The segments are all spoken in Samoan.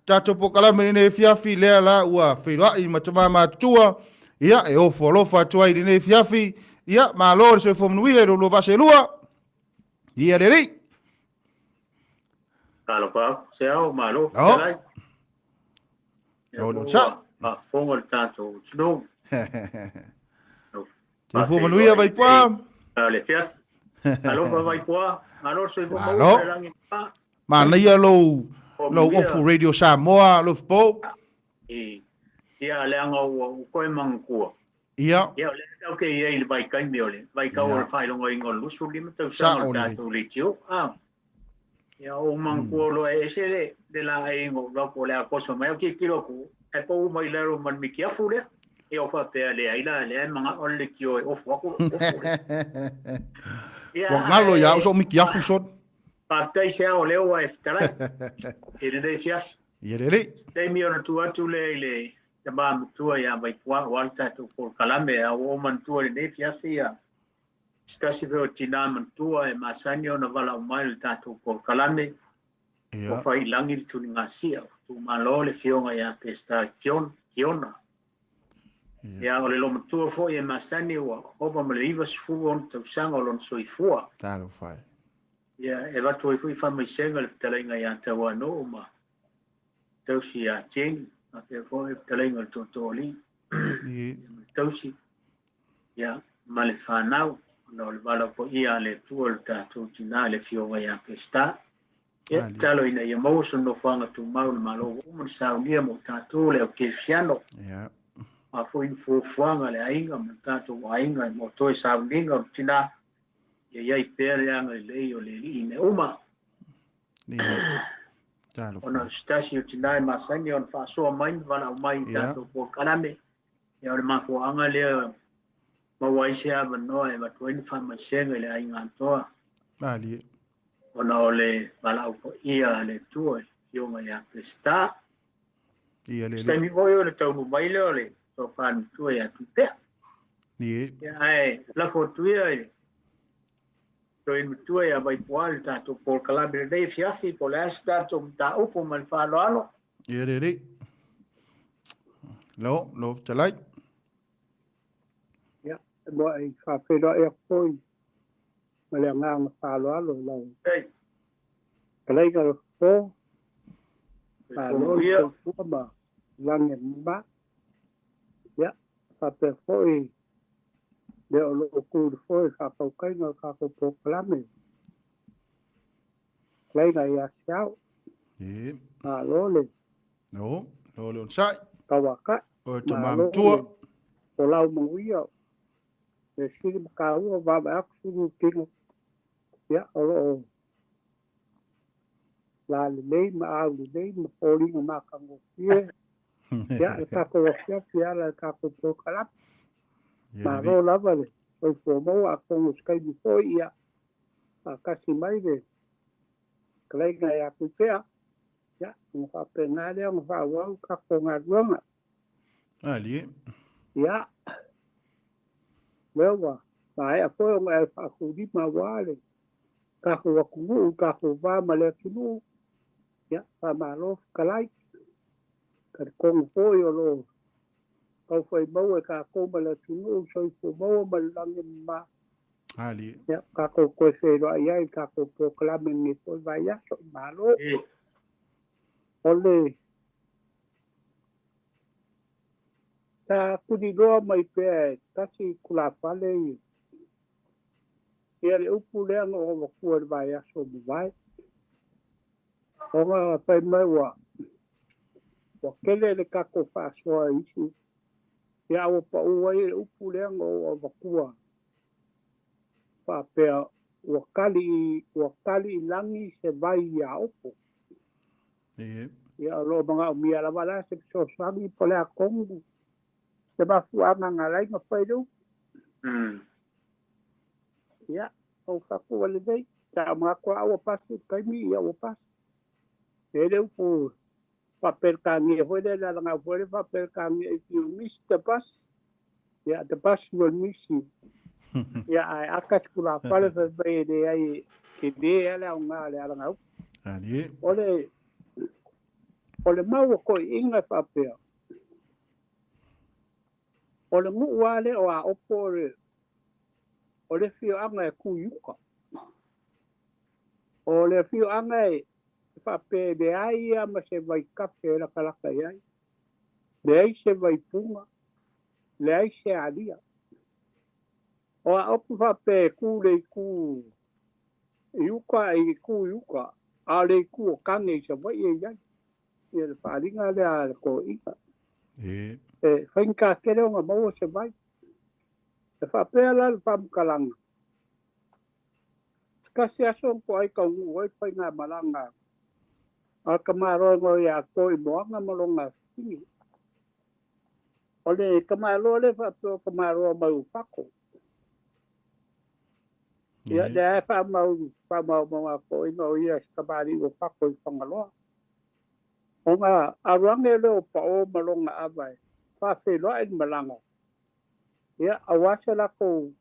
Tatou polokalame i lenei afiafi, lea la ua feiloai ma tama matutua, ia, e ofo alofa atu ai i lenei afiafi, ia, malo le soifua manuia i lo lua vaa seelua, ia le alii. Talofa atu, Seao, malo, No. fetalai. Ia No, le po onosai. ua faafofoga le tatou atunuu. Soifua manuia Faafeiloai Vaipua. i le afiafi. Alofa Vaipua, malo le soifua maua Malo. ma le lagi ma. Manaia lou lou Manuia. ofu Radio Samoa lou fo. I, ia leaga ua toe manatua. Ia. Ia o lea tatou te i ai i le vaitaimi o le vaitau o le faailogaina o le 25 tausaga o Sao le lelei. tatou leitio. Ah. Ia ou manatua loa e ese le laeiga o loa po o le a toso mai au tilotilo atu ae pau mai lalo ma le mitiafu lea. Ia ou faapea leai la lea e manao le leitio e ofu atu lou ofu lea. Ia Ua galo ia au ae sou mitiafu son. faafetai se ao o lea ua e fetalai i lenei afiafi. Ia lelei. Se taimi ona tuu atu lea i le tama matua ia Vaipua aua le tatou polokalame a ua ou manatua i lenei afiafi ia se tasi foi o tinā matua e masani ona valaau mai i le tatou polokalame ua Ia. fai i lagi le tuligasia ua tuumalo le afioga ia Peseta Kiona. Ia. Ia o le lomatua foi e masani ua ova ma le 96 tausaga o lona soifua. Talofa e. Ia e avatu ai foi faamaisega i le fetalaiga ia Tauanuu ma tausi ia Jenny, faapea foi le fetalaiga o le Tootooalii Ia. ia ma le tausi ia ma le fanau ona o le valaau paia a le Atua i le tatou tinā i le afioga ia Peseta. Ia Alia. tatalo ina ia maua sona nofoaga tumau i le Malo ua uma ona saunia mo tatou le au kerisiano. Ia. A foi ni fuafuaga a le aiga ma le tatou aiga mo toe sauniga o le tinā, ia i ai pea le agalelei o le Alii i mea uma. Ia. Talofa. Ona o se tasi o tinā e masani ona faasoa mai ma valaau mai i Ia. tatou polokalame, ia o le mafuaaga lea maua ai se avanoa e avatu ai ni faamaisega i le aiga atoa. Malie. Ona o le valaau paia a le Atua i le afioga ia Peseta. Ia le Se taimi foi ona taunuu mai lea o le tofa matua ia Tupea. Ia. Ia, ae lafo atu ia i le toeaina matua ia Vaipua i le tatou polokalame lenei afiafi, po o le a se tatou mataupu ma le faaaloalo. Ia le alii. Lo, lo fetalai. Ia, e muai faafeiloai atu foi ma le agaga faaaloalo i lau Ei. fetalaiga o le Fofo, malo le Soifua. soifua ma lagi e mama. Ia, faapea foi le o lo o tu i le foe i le faatautaiga o le tatou polokalame, fetalaiga ia Seao. Ia. Malo le Lo, lo le onosai. tauatai. O tama Malo matua. le folau manuia. Le sili ma taua vaavaai atu sulu tino. Ia, o lo o lalelei ma aulelei ma foliga matagofie. Ia, le tatou afiafi e ala i le tatou polokalame. Ia Malo lelei. lava le soifua maua atonu o se taimi foi, ia, faatasi mai le fetalaiga ia Tuipea. Ia, ona faapena lea ona faaauau le tatou galuega. Malie. Ia, lea ua maea foi ona e faatulima aua le tatou atunuu, le tatou va ma le atunuu. Ia, faamalo fetalai. Talitonu foi o lo o taufai maua e tatou ma le atunuu, soifua maua ma le lagi e mama. Malie. Ia, tatou toe feiloai ai i le tatou polokalame lenei foi vaiaso. Malo. O le sa tuliloa mai pea e tasi tulafale i ia le upu lea na ou avatua i le vaiaso ua mavae. Ona fai mai ua tele le tatou faasoa i isi upu. Ia a ua pau ai le upu lea na ou avatua faapea ua tali i lagi se vai ia Opo. Ia. Ia o lo o manaomia lava la se fesoasoani po o le a tonu se mafuaaga na ala ai ona fai le upu. Ia, ou fatu ua lelei. Sa ou manatu lava ua pasi le taimi, ia ua pasi. E i ai le upu faa-Peretania foi lea, le alagau foi lea faa-Peretania, if you miss the bus, ia, the bus will miss you. Ia, ae ata se tulafale fai mai e leai e tele lava le aoga o le alagau. Alie. O le O le mau a toeaiina e faapea, o le nuu lava lea o Aopo o le o le afioaga e tu i uta. O le afioaga e faapea e leai lava ma se vaitafe e latalata i ai, leai se vaipuga, leai se alia. O Aopo faapea e tu i le itu i uta i itu i uta, a o le itu o Tane i Savaii e i ai. Ia le faaaliga lea a le toeaiina. E faigata tele ona maua se vai. E faapea la le faamatalaga, se tasi aso na toai taunuu ai le faigamalaga a le tamaloa e igoa ia Toimoaga ma lona fafine. O le tamaloa lea faapea o le tamaloa mai Ufato. Ia, lea e faamau faamaumauga a toeaiina o ia se tamalii ua fato i Fagaloa. Ona alu ane lea o Paʻō ma lona ava e faafeiloai le malaga, ia, aua se latou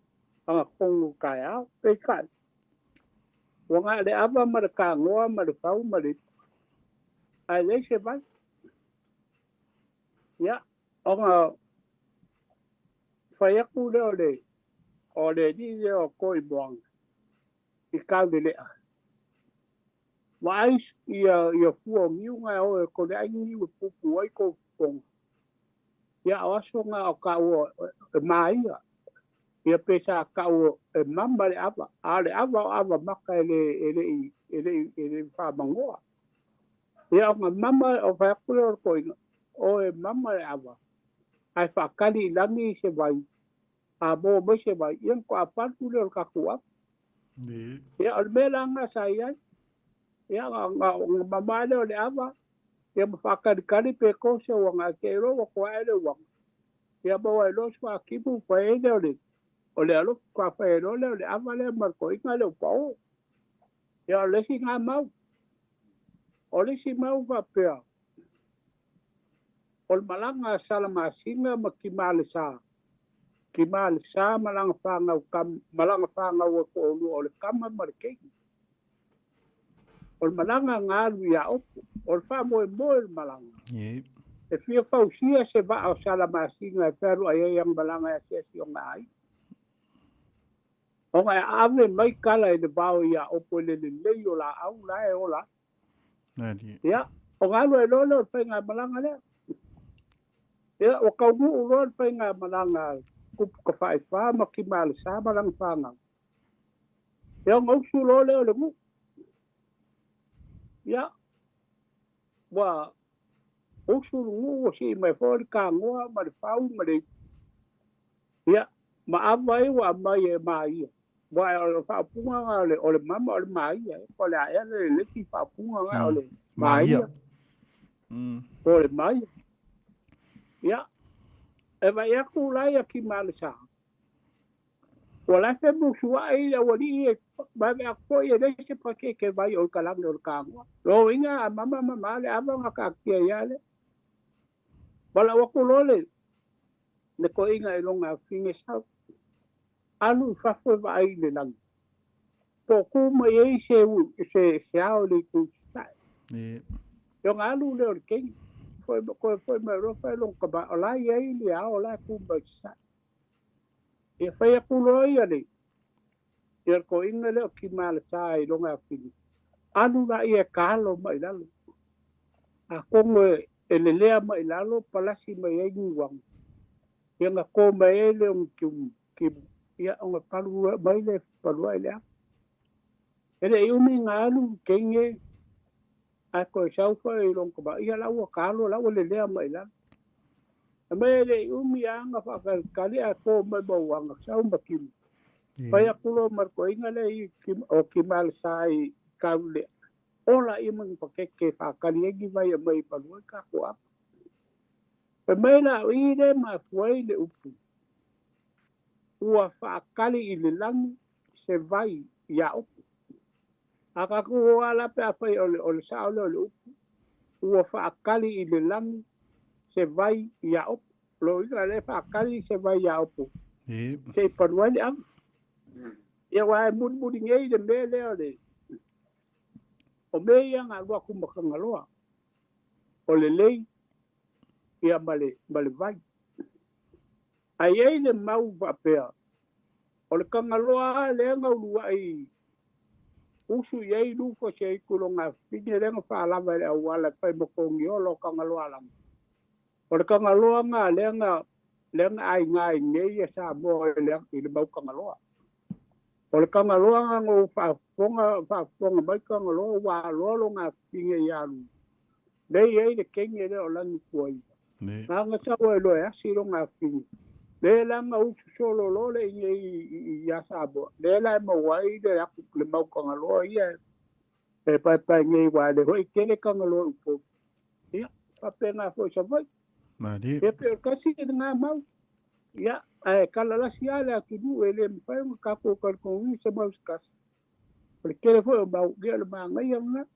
agatonu taeao. Peitai, ua na o le ava ma le tanoa ma le fau ma le ipu, ae leai se vai. Ia, ona fai atu lea o le o le alii lea o Toimoaga i Taulelea, vaai ia fua o niu na e o e kole ai niu e pupu ai kou fofoga. Ia o aso na o taua e māia, ia pe sa taua e mama le ava, a o le ava o ava maka e le e le i e le i e le i faamagoa. Ia ona mama o fai atu lea o le toeaina, o e mama le ava, ae faatali i lagi se vai, a maua mai se vai, ia ona toa palu lea o le tatou ava. Ia o le mea la lena sa i ai, ia ona mama lea o le ava, ia ma faatalitali pe to se uaga, ae te i loa ua toa ae le uaga, ia maua ai loa si faatimu, fai ai lea o le o le alofi, faatoa fai ai loa lea o le ava lea ma le toeaina lea o Paʻō. Ia o le isi lena mau. O le isi mau faapea, o le malaga a Salamasina ma Timalesa, Timalesa ma lana fanau tama, ma lana fanau e toalua o le tama ma le keiki. O le malaga na alu i Aopo, o le faamoemoe o le malaga, e fia fausia se vaa o Salamasina e fealuai ai ana malaga e asiasi i ona aiga. Ona e ave mai kala i le vao i Aopo i le lelei o laau la e ola ai. Ia, ona alu ai loa lea o le faigamalaga lea. Ia, ua taunuu loa le faigamalaga a Kupu Tafaifa ma Timalesa ma lana fanau. Ia, ona usu loa lea o le nuu. Ia, ua usu le nuu ua sii mai foi le tanoa ma le fau ma le ipu. Ia, ma ava ai ua aumai e Maia. Aua o le faaupuga lena o le mama o le Maia. Po o le a ea le isi faaupuga lena o le Maia. Po o le Maia. Ia, e vaai atu la ia Timalesa, ua la e femusuai le aualii e vave atu foi e leai se pakeke vai o le kalage o le tanoa. Lona uiga a mama mama le ava ona taatia ia lea. Valaau atu loa le le toeaina i lona afine sau, alu i fafo e vaai i le lagi, po o tu mai ai se se se ao i le itu i sasae. Ia ona alu lea o le teine, foi toe foi mai loa fai lona tama, o la e i ai le ao la e tu mai i sasae. Ia fai atu loa ia le ia le toeaina lea o Timalesa i lona afine, alu laia e kalo mai i lalo. Atonu e lelea mai i lalo palasi mai ai niuaga, ia ona to mai ai lea o ni kimu, ia ona palu mai lea e palu ai le ava. E le i umi ona alu teine ae toe sau foi i lona tama, ia la ua kalo, la ua lelea mai i lalo. Fai mai e le i umi lava ona faatalitali ae to mai ma uaga, sau ma kimu. Fai atu loa ma le toeaina lea i o Timalesa i Kaulea, ola ia ma ni pakeke e faatali ai ni vai e aumai e palu ai tatou ava. Fai mai la o i lea e mafua ai le upu, ua faatali i le lagi se vai iā Opo. A tatou o lava la pe afai o le sao lea o le upu, ua faatali i le lagi se vai iā Opo. Lona uiga o lea e faatali se vai iā Opo se i palu ai le ava. Ia aua e mulimuli nei le mea lea o le o mea ia na alu atu ma Tagaloa. O lelei ia ma le vai. Ae i ai le mau faapea, o le Tagaloa lava lea na uluai usu i ai Lufa si ai tulogafafine lea na faalava i le auala e fai ma togiola o Tagaloa lava. O le Tagaloa na lea na lea na aiga ai nei ia Samoa i le mau Tagaloa. O le Tagaloa na na ou faafofoga faafofoga mai Tagaloa ua aloa logafafine ia Lufa. Lea e i ai le kenge lea o Lagituaiva. Na na sau ai loa e asi logafafine. Lea la na usu solo loa le inei ia Samoa. Lea la e maua ai le aku le mau Tagaloa ia e paepae nei aua o lea foi e tele Tagaloa i Upolu. Ia, faapena foi i Savaii. Malie. Ia pei o le tasi lena mau. Ia, ae talalasi lava le atunuu e le mafai ona tatou talitonuina se mau se tasi. O le tele foi o mau, ia o le manaia lena.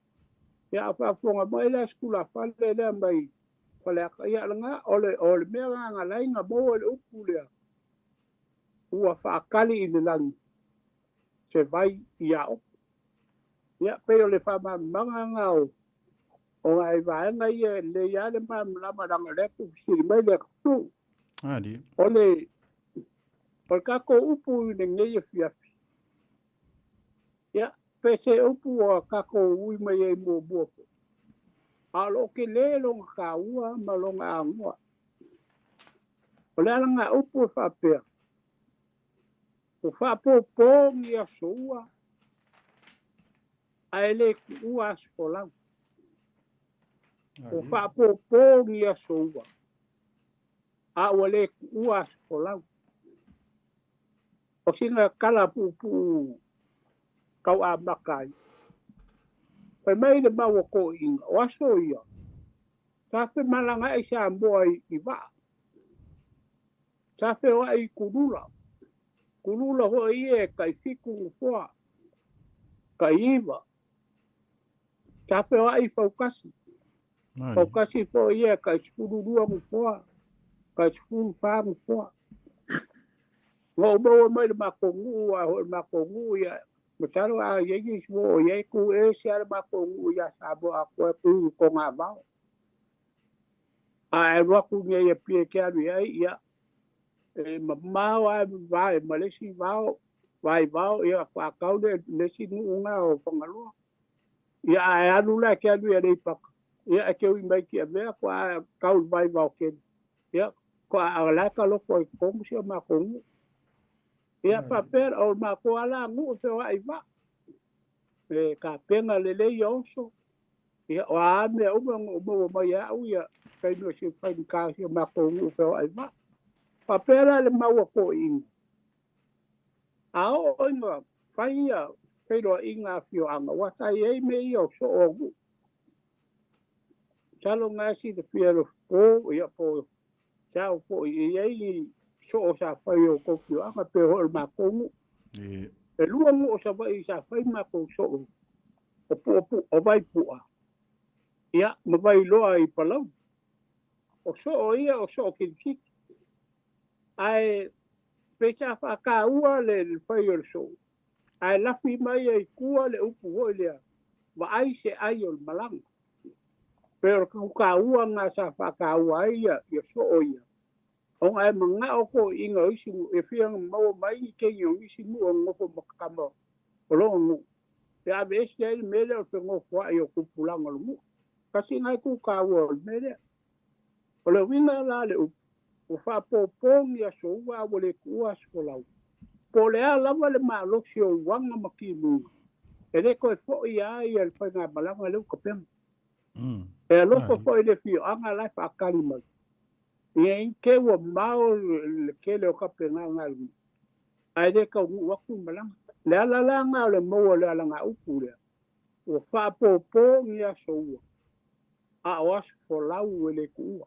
Ia a faafofoga mai la si tulafale lea mai Faleata, ia o lena, o le mea lena na ala ai ona maua le upu lea, ua faatali i le lagi se vai ia Ope. Ia, pei o le faamalamalamaga lena o nai vaega ia, e lelei lava le malamalama leaga o lea e tuufesili mai le atunuu. O le tatou upu i lenei afiafi, ia, pe se upu ua tatou ui mai ai muamua foi, a o lo o tele lona taua ma lona agoa. O le alaga upu e faapea, ua faapopo ni aso ua, ae le tuua aso folau. Ua faapopo ni aso ua, a ua le tuua aso folau. O sina tala puupuu tau amata ai. Fai mai le mau a toeaiina, o aso ia, sa femalagaai Samoa i vaa. Sa feoai i kulula. Kulula foi ia e tai 7 nofoa, tai 9. Sa feoai i faukasi. Faukasi foi ia e tai 12 nofoa, tai 14 nofoa. Na ou maua mai le matou nuu, a foi le matou nuu ia, masalo a i ai nisi ua oo i ai, tu ese lava le matou nuu ia Samoa atoa e tu i Togavao. A e alu atu nei Apia e te alu i ai, ia, e mamao lava le va ma le isi vao, vaivao, ia faatau lea i le isi nuu lena o Fagaloa. Ia, a e alu la e te alu i Aleipata, ia, e te ui mai i Tiavea, faatoa tau i le vaivao tele. Ia, faatoa o la e taloto ai i totonu si o matou nuu. Ia, faapea, o le matou lava la nuu e feoai i vaa. E tapena lelei ia oso. Ia, o a mea uma na ou maua mai e au ia taimi o si faigata o si o matou nuu feoai i vaa. Faapea la le mau a toeaiina. A oo ina fai ia feiloaiga a afioaga, aua sa i ai mea ia o soo o nuu. Masalo o lena e silafia e Lofo, ia po o Sao foi, e i ai ni soo sa fai o outou afioaga pei foi o le matou nuu. E lua nuu o Savaii sa fai matou soo, o Puapua, o Vaipua, ia, ma Vailoa i Palauli. O soo ia o soo kilikiti. Ae pei sa faataua le fai o le soo, ae lafi mai ai i tua le upu foi lea, vaai se ai o le malaga. Pei o le taua lena sa faataua ai ia soo ia, ona e manao toeaiina o isi nuu, e fia maua mai ni teine o nisi nuu e nonofo ma tama o lona nuu, e aveese ai le mea lea o le fenofoai o tupulaga o le nuu. Tasi lena itu taua o le mea lea. O le uiga la le upu, ua faapopo ni aso ua a ua le tuua aso folau. Po o le a lava le malosi o uaga ma timuga, e le toe foi lava ia le faigamalaga lea ua tapena. E alofa foi i le afioaga la e faatali mai. Ia i te i ua mao le tele o tapenaga a le nuu, ae le taunuu atu le malaga. Le ala la lena o le maua o le alagaupu lea, ua faapopo ni aso ua, a o aso folau e le tuua.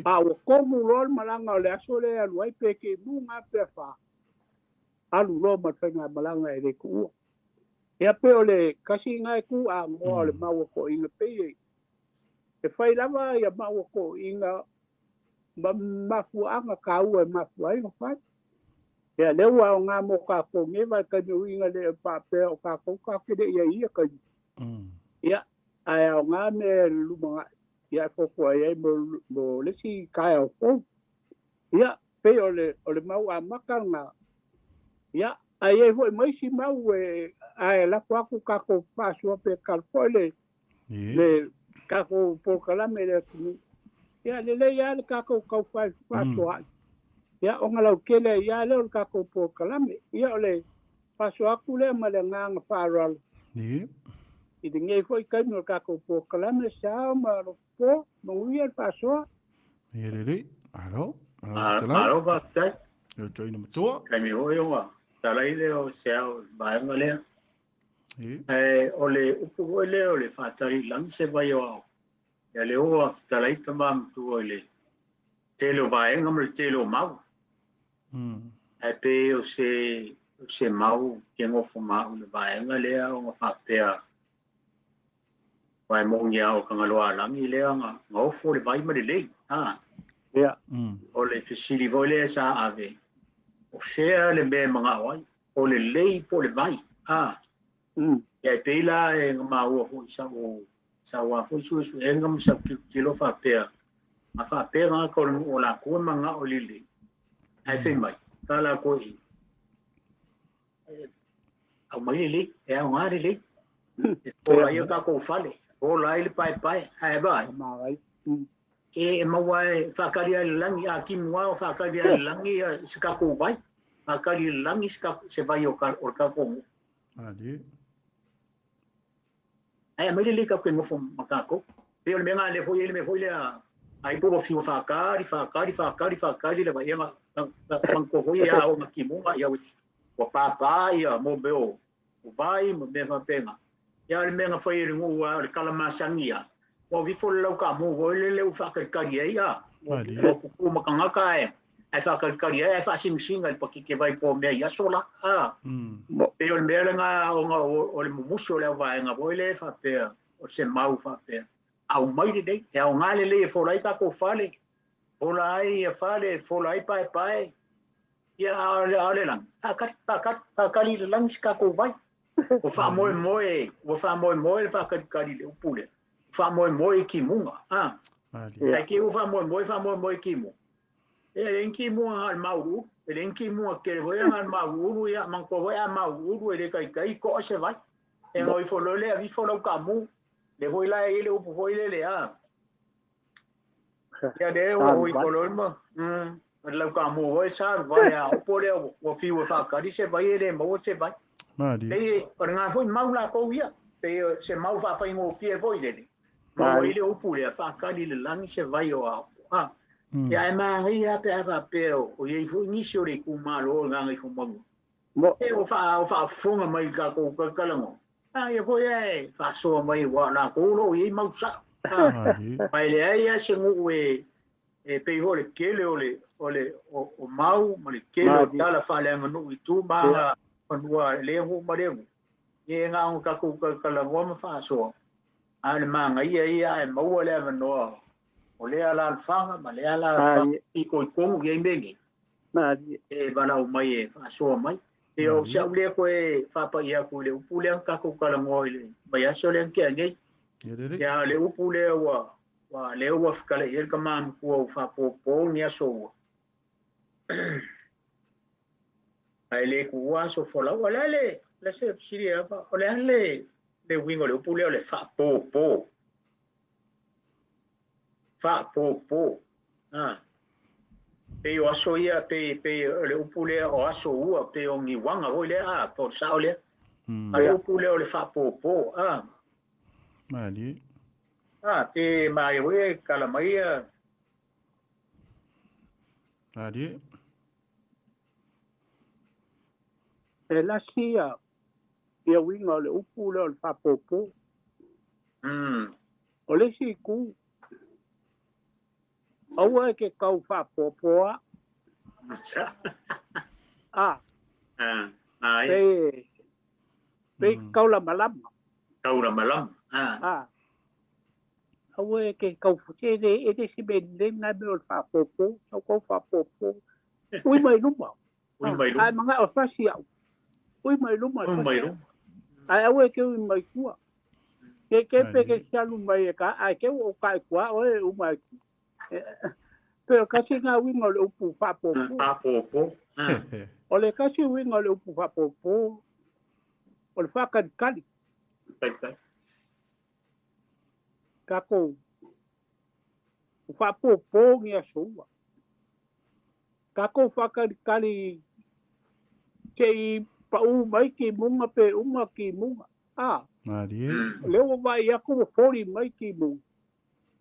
A ua komu loa le malaga o le aso lea e alu ai, pe timuga lava pe afa, alu loa ma le faigamalaga e le tuua. Ia pei o le tasi lena itu agoa o le mau a toeaiina, pei e fai lava ia mau a toeaiina ma mafuaaga taua e mafua ai ona fai. Ia lea ua aoga mo tatou nei vaitaimi uiga le faapea o tatou tatou te le i ai i ia taimi. Ia, ae aoga mea i le lumanai. Ia e fuafua i ai mo le isi taeao fou. Ia, pei o le, o le mau amata lena. Ia, ae i ai foi ma isi mau e, ae lafo atu tatou faasoa pe tala foi le, le tatou polokalame i le atunuu. Ia, lelei lava le tatou tau faasoaai. Ia, ona lautele ai lava lea o le tatou polokalame. Ia, o le faasoa atu lea ma le agaga faaaloalo i lenei foi taimi o le tatou polokalame. Sao ma alofa, manuia le faasoa. Ia lelei, malo, malo fetalai. Malo faafetai. Le toeaina matua. Taimi foi ona talai lea o se ao i le vaega lea. Ae o le upu foi lea o le faatali i lagi se vai o ao. Ia lea ua fetalai tama matua i le tele o vaega ma le tele o mau. Ae pei o se mau ke nofo ma au i le vaega lea ona faapea aua e moni lava o Tagaloa Alagi lea na ofo le vai ma le lei. O le fesili foi lea sa ave, o fea le mea e manao ai, o le lei po o le vai. Ia e pei la e na maua foi sau a foi suesuega ma sau tilotilo faapea, a faapea gata o le nuu o latou e manao i le lei, ae fai mai, ta latou e aumai le lei, e aoga le lei. E fola ai o tatou fale, fola ai le paepae, ae vaai. E maua e whakari ai le langi, a kimu ao whakari ai le langi se tatou vai. Whakari le langi se vai o le tatou nuu. Ae aumai le lei tatou te nofo ma tatou. Pei o le mea lena lea foi e le mea foi lea ai po ua fiu whakari, whakari, whakari, whakari le vai e manatua foi e a o na kimuga ia ua pāpā ia mō mea o vai ma mea faapena. Ia o le mea na fai e le nuu o le kalamasani ia. Ua vifo le lau ka mō foi le le u whakalikari ai ia. Ua kuku ma kangaka e ai whakalikari ai ai whaasingsinga i le pakike vai po mea i aso la. Pei o le mea lenga o o le mumusu o le au vaega foi le faapea o se mau faapea. Au mai le nei, e au ngā le lei e fola ai tatou fale, fola ai ia fale, fola ai paepae, ia a o le lagi, whakari, whakari, whakari le lagi se tatou vai. Ua faamoemoe, ua faamoemoe le whakalikari le upu lea. Faamoemoe i kimuga. Ai ke ua faamoemoe, faamoemoe i kimu. E le inki mua ngā le mauru, e le inki mua kere foi ngā le mauru ia, manatua foi a mauru e le kaikai koa se vai. E ngoi fo le a vifo lau ka mu. Le foi la e le upu foi le le a. Ia le ua hui fo lo ma. Lau ka mu foi sa vai a upo le ua fiu e whakari se vai e le maua se vai. Pei o le ngā foi mau la kou ia. Pei se mau whawhai ngō fie foi le le. Mau i le upu le whakari le langi se vai o ao. Ia e maangai a pe a whapea o iei foi nisi o le kumalo o ngā ngai whamangu. E o whaafonga mai ka kou kakalango. A ia foi e whaasoa mai wa la kou lo iei mau sa. Mai le ai a se ngu e pei ho le kele o le o mau ma le kele o tala whaleanga nuu i tū maanga whanua le ngu ma le ngu. E ngā ngu ka kou kakalango ma whaasoa. A le maangai ia ia e maua le awanoa. O lea la alfanga ma lea la alfanga i koi kongu i mengi. E walau mai e whaasoa mai. E o se au lea koe whapa ia koe le upu lea kako kalangoa i le mai aso lea kia nei. Ia le upu lea ua lea ua whakale i ka maamkua u whapopo ni aso ua. Ai le kua aso folau. O lea le, le se siri apa, o lea le wingo le upu lea o le whapopo. Whapopo. Pei o aso ia, pei le upu lea o aso ua, pei o ngiwanga hoi lea, po sao lea. A le upu lea o le whapopo. Mali. Pe mai hoi e kalamai ia. Mali. E lasi ia, ia winga o le upu lea o le whapopo. O le si ku. Aua e ke kau whapopoa. Pe kau la malama. Kau la malama. Aua e ke kau whute e te si me le ngai me o le whapopo. Au kau whapopo. Ui mai luma. Ui mai luma. Ai manga o whasi au. Ui mai luma. Ui mai luma. Ai aua e ke ui mai kua. Ke ke pe ke salu mai e ka ai ke o ka kua o e uma pe o kasi ngā uiga o le upu faapopo. Faapopo. O le kasi uiga o le upu faapopo o le faakalikali. Kalikali. Tatou o faapopo ni aso ua. Tatou faakalikali se i paʻū mai timuga pe uma timuga. A, Malie. o lea ua vaai atu ua foli mai timuga.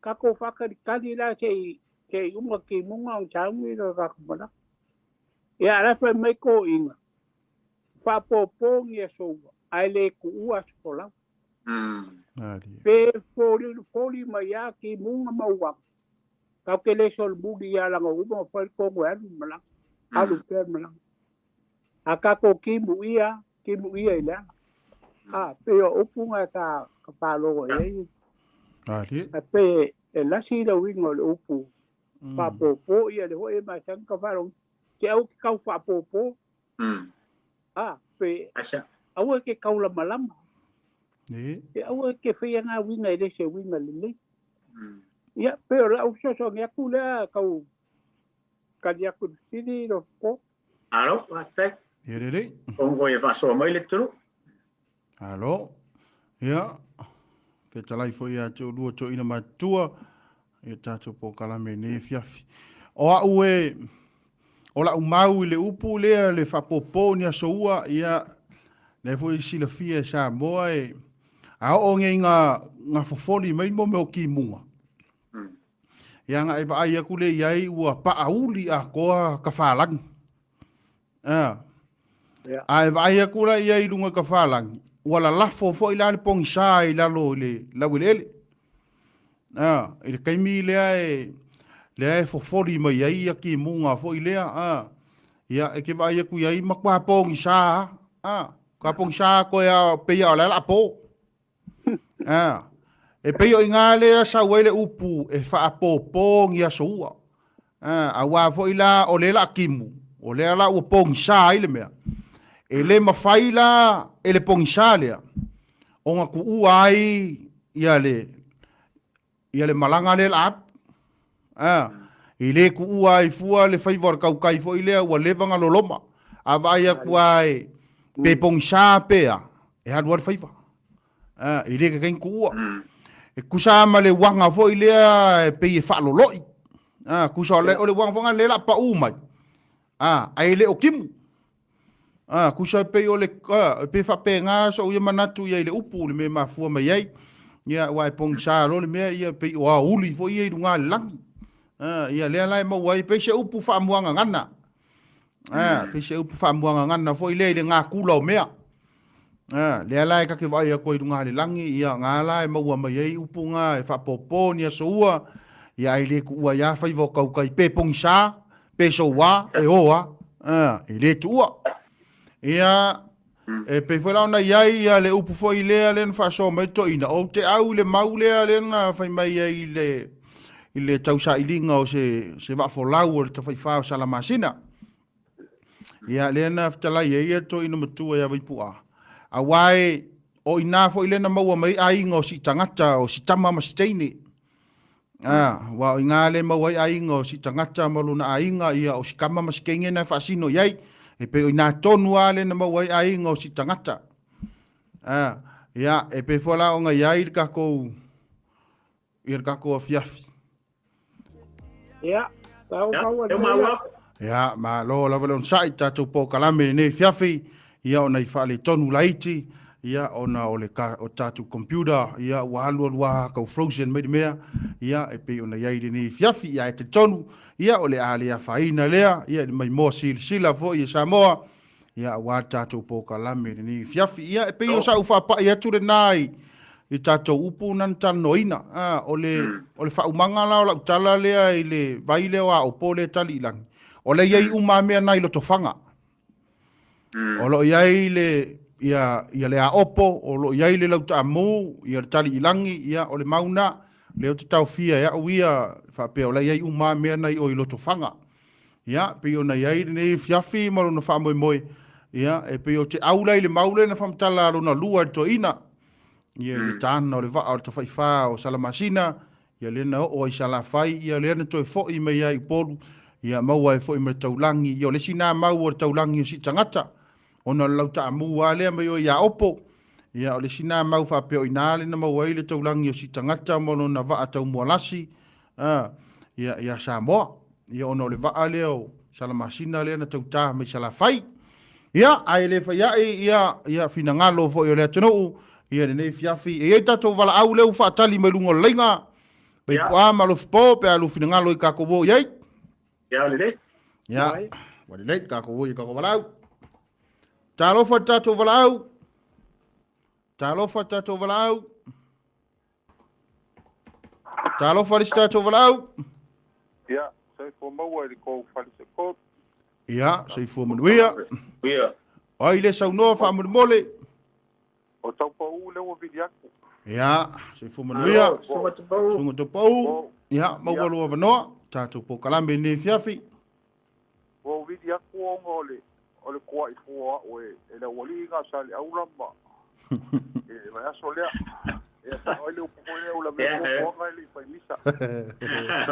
Tatou faakalikali la se i se i uma timuga ona sauni lea o tatou manatu. Ia a o la e fai mai toeaiina, faapopo ni aso ua ae le tuua aso folau. Pe foli foli mai lava timuga ma uaga, tatou te le solomuli ia leaga ua uma ona fai le tonu e alu le malaga, alu pea le malaga. A tatou timuia, timuia i le ala. A, pei o upu na sa ka faalogo i ai. Malie. Ae pei e lasi le uiga o le upu faapopo, ia lea foi e masani ka faalogo, te aua e te tau faapopo. A, pe aua e te taulamalama. E aua e te faia na uiga e le se uiga lelei. Ia, pei o lau fesoasoani atu lea tau tali atu i le fesili lau Afioga. Malo, faafetai. Ia lelei. Ongo e faasoa mai le atunuu. Malo. Ia, fetalai foi ia te oulua toeaina matutua i tatou polokalame i lenei afiafi. O au e, o lau mau i le upu lea le faapopo ni aso ua, ia, lea foi e silafia e Samoa e, a oo nei ina, ina fofoli mai mo mea o timuga. Ia na e vaai atu lea i ai ua paauli atoa tafalagi. A. A e vaai atu la i ai i luga i tafalagi, ua lalafo foi la le pogisa i lalo i le laueleele. A, i le taimi lea e lea e fofoli mai ai ia timuga foi lea, a. Ia, e te vaai atu i ai, matua pogisa lava. A, matua pogisa toe lava pei lava o la e o le a po. A, e pei o i ina lea sau ai le upu e faapopo ni aso ua. A, aua foi la o lea o le a timu, o lea la ua pogisa ai le mea. E le mafai la e le pogisa lea ona tuua ai ia le, ia le malaga lea o le a alu. A, e le tuua ai fua le faiva o le tautai foi lea ua leva ona loloma. A vaai atu lava e, pe pogisa pe a, e alu lava le faiva. A, e le tatau ona tuua. E tusa lava ma le uaga foi lea e pei e faaloloi. A, tusa o le, o le uaga foi lena lea o le a pau mai, a, ae le o timu. A, tusa e pei o le, a, e pei e faapena sou ia manatu i ai i le upu, le mea e mafua mai ai. Ia, aua e pogisa loa le mea, ia, e pei o aoauli foi ia i luga o le lagi. A, ia, lea la e maua ai, e pei se upu faamuagagana. A, e pei se upu faamuagagana foi lea i le natura o mea. A, lea la e ta te vaai atu ai i luga o le lagi, ia, na la e maua mai ai upu na e faapopo ni aso ua, ia, ae le tuua ai lava faiva o tautai, pe pogisa, pe soua, e o lava, a, e le tuua. Ia, e pei foi la ona i ai ia le upu foi lea lea na faasoa mai le toeaina, ou te au i le mau lea lea na fai mai ai i le, i le tausailiga o se, se vaafolau o le tafaifa o Salamasina. Ia, lea na fetalai ai ia le toeaina matua ia Vaipu'a, aua e, o i ina foi lea na maua mai ai aiga o si tagata, o si tama ma si teine. A, aua o i ina lea e maua ai aiga o si tagata ma lona aiga, ia o si tama ma si teine na e faasino i ai. E pei o i ina tonu lava lea na maua ai aiga o si tagata. A, ia, e pei foi la ona i ai le tatou, ia le tatou afiafi. Ia, tau Ia, maua e le maua. Ia, malo lava le onosai i tatou polokalame i lenei afiafi, ia ona i faaletonu laiti, ia ona o le ka, o tatou computer, ia ua alualu lava tau frozen mai le mea, ia e pei ona i ai i lenei afiafi. Ia ae talitonu, ia o le a le afaina lea, ia i le maimoa silasila foi e Samoa, ia aua le tatou polokalame i lenei afiafi. Ia e pei o sau faapai atu lena i, i tatou upu na na talanoaina. A, o le, o le faaumaga la o lau tala lea i le vai lea o Aopo lea e tali i lagi, o la e i ai uma lava mea na i Lotofaga. O lo o i ai le, ia, ia le Aopo, o lo o i ai le Lautaamu, ia le tali i lagi, ia o le mau na, lea ou te taofia e au ia, faapea o la e i ai uma lava mea na i o i Lotofaga. Ia, pei ona i ai lenei afiafi ma lona faamoemoe, ia, e pei o te au la i le mau lea na faamatala lona lua e le toeaina. Ia i le tāna o le vaa o le Tafaifā o Salamasina, ia lea na oo ai i Salafai, ia lea na toe fo'i mai ai i Upolu, ia maua ai foi ma le taulagi. Ia o le isi na mau o le taulagi o Siitagata, ona o le lau taamu lava lea mai o ia Opo. Ia o le isi na mau faapea o i ina lea na maua ai le taulagi o Siitagata ma lona vaa taumualasi, a, ia, ia Samoa. Ia ona o le vaa lea o Salamasina lea na tautā mai Salafai. Ia, ae le fai a'i, ia, ia finagalo foi o le atunuu, ia lenei fiafi. E i ai tatou valaau lea ua faatali mai luga o le laiga, Vaipu'a ma Alofipo, pe a lu finagalo i kakou o i ai. Ia, lelei. Ia, ua lelei, kakou o i kakou valaau. Talofa tatou valaau. Talofa tatou valaau. Talofa le isi tatou valaau. Ia, soifua maua i le kou fale sekot. Ia, soifua manuia. Ia. O ai le saunoa faamolemole? O Taupau lea ua vili atu. Ia, soifua manuia. Suga Taupau. Suga Taupau. Ia, maua lou avanoa. Tatou polokalame i lenei afiafi. Ua ou vili atu ona o le o le toa'i fua o a'u e e le aualii na o Saleaula ma i le vaiaso lea. Ia sa'o ai le upu foi lea ua lavea puapuaga e le i fai misa.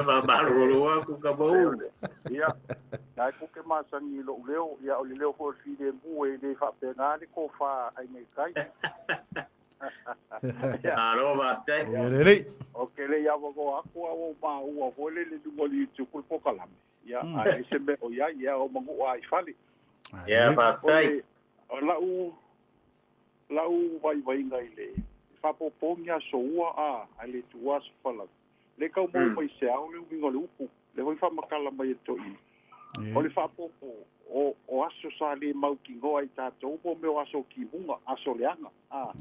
Faamalulu atu Taupau. Ia, na e tou te masani i lo'u leo, ia o le leo foi o le filemu e le faapena le tofa a Aiga i Tai. Malo faafetai. Ia lelei. Ou te le i avanoa atu a ua ou maua foi lele i luga o le YouTube le polokalame. Ia, a leai se mea o i ai, ia o manuu lava i fale. Ia, faafetai. O lau, lau vaivaiga i le faapopo ni aso ua a, ae le tuua aso folau. Le tau maua mai se ao le uiga o le upu, lea foi faamatala mai e le toeaina. O le faapopo o, o aso sa le mautinoa e tatou mo mea o aso timuga, aso leaga, a.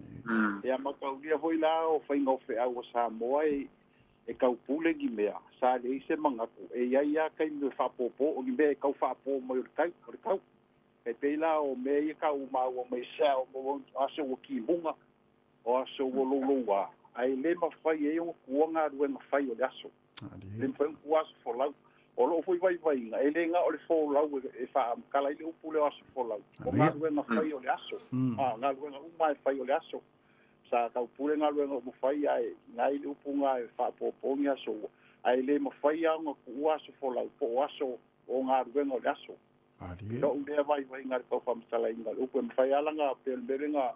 Ia mataulia foi la o faiga o feau a Samoa e, e taupule ni mea, sa leai se manatu, e i ai lava taimi e faapopo, o ni mea e tau faapo mai o le tai, o le tau. E pei la o mea ia tau maua mai se o aso ua timuga, o aso ua louloua, ae le mafai ai ona tuua galuega fai o le aso. E le mafai ona tuua aso folau. O lou foi vaivaiga, e le na o le folau e faamatala ai le upu lea o aso folau, o galuega fai o le aso, a, galuega uma e fai o le aso. Sa taupule galuega ua fai ae nai le upu na e faapopo ni aso ua, ae le mafai lava ona tuua aso folau po o aso o galuega o le aso. I lou lea vaivaiga i le tau faamatalaina o le upu, e mafai lava lana pei o le mea lea na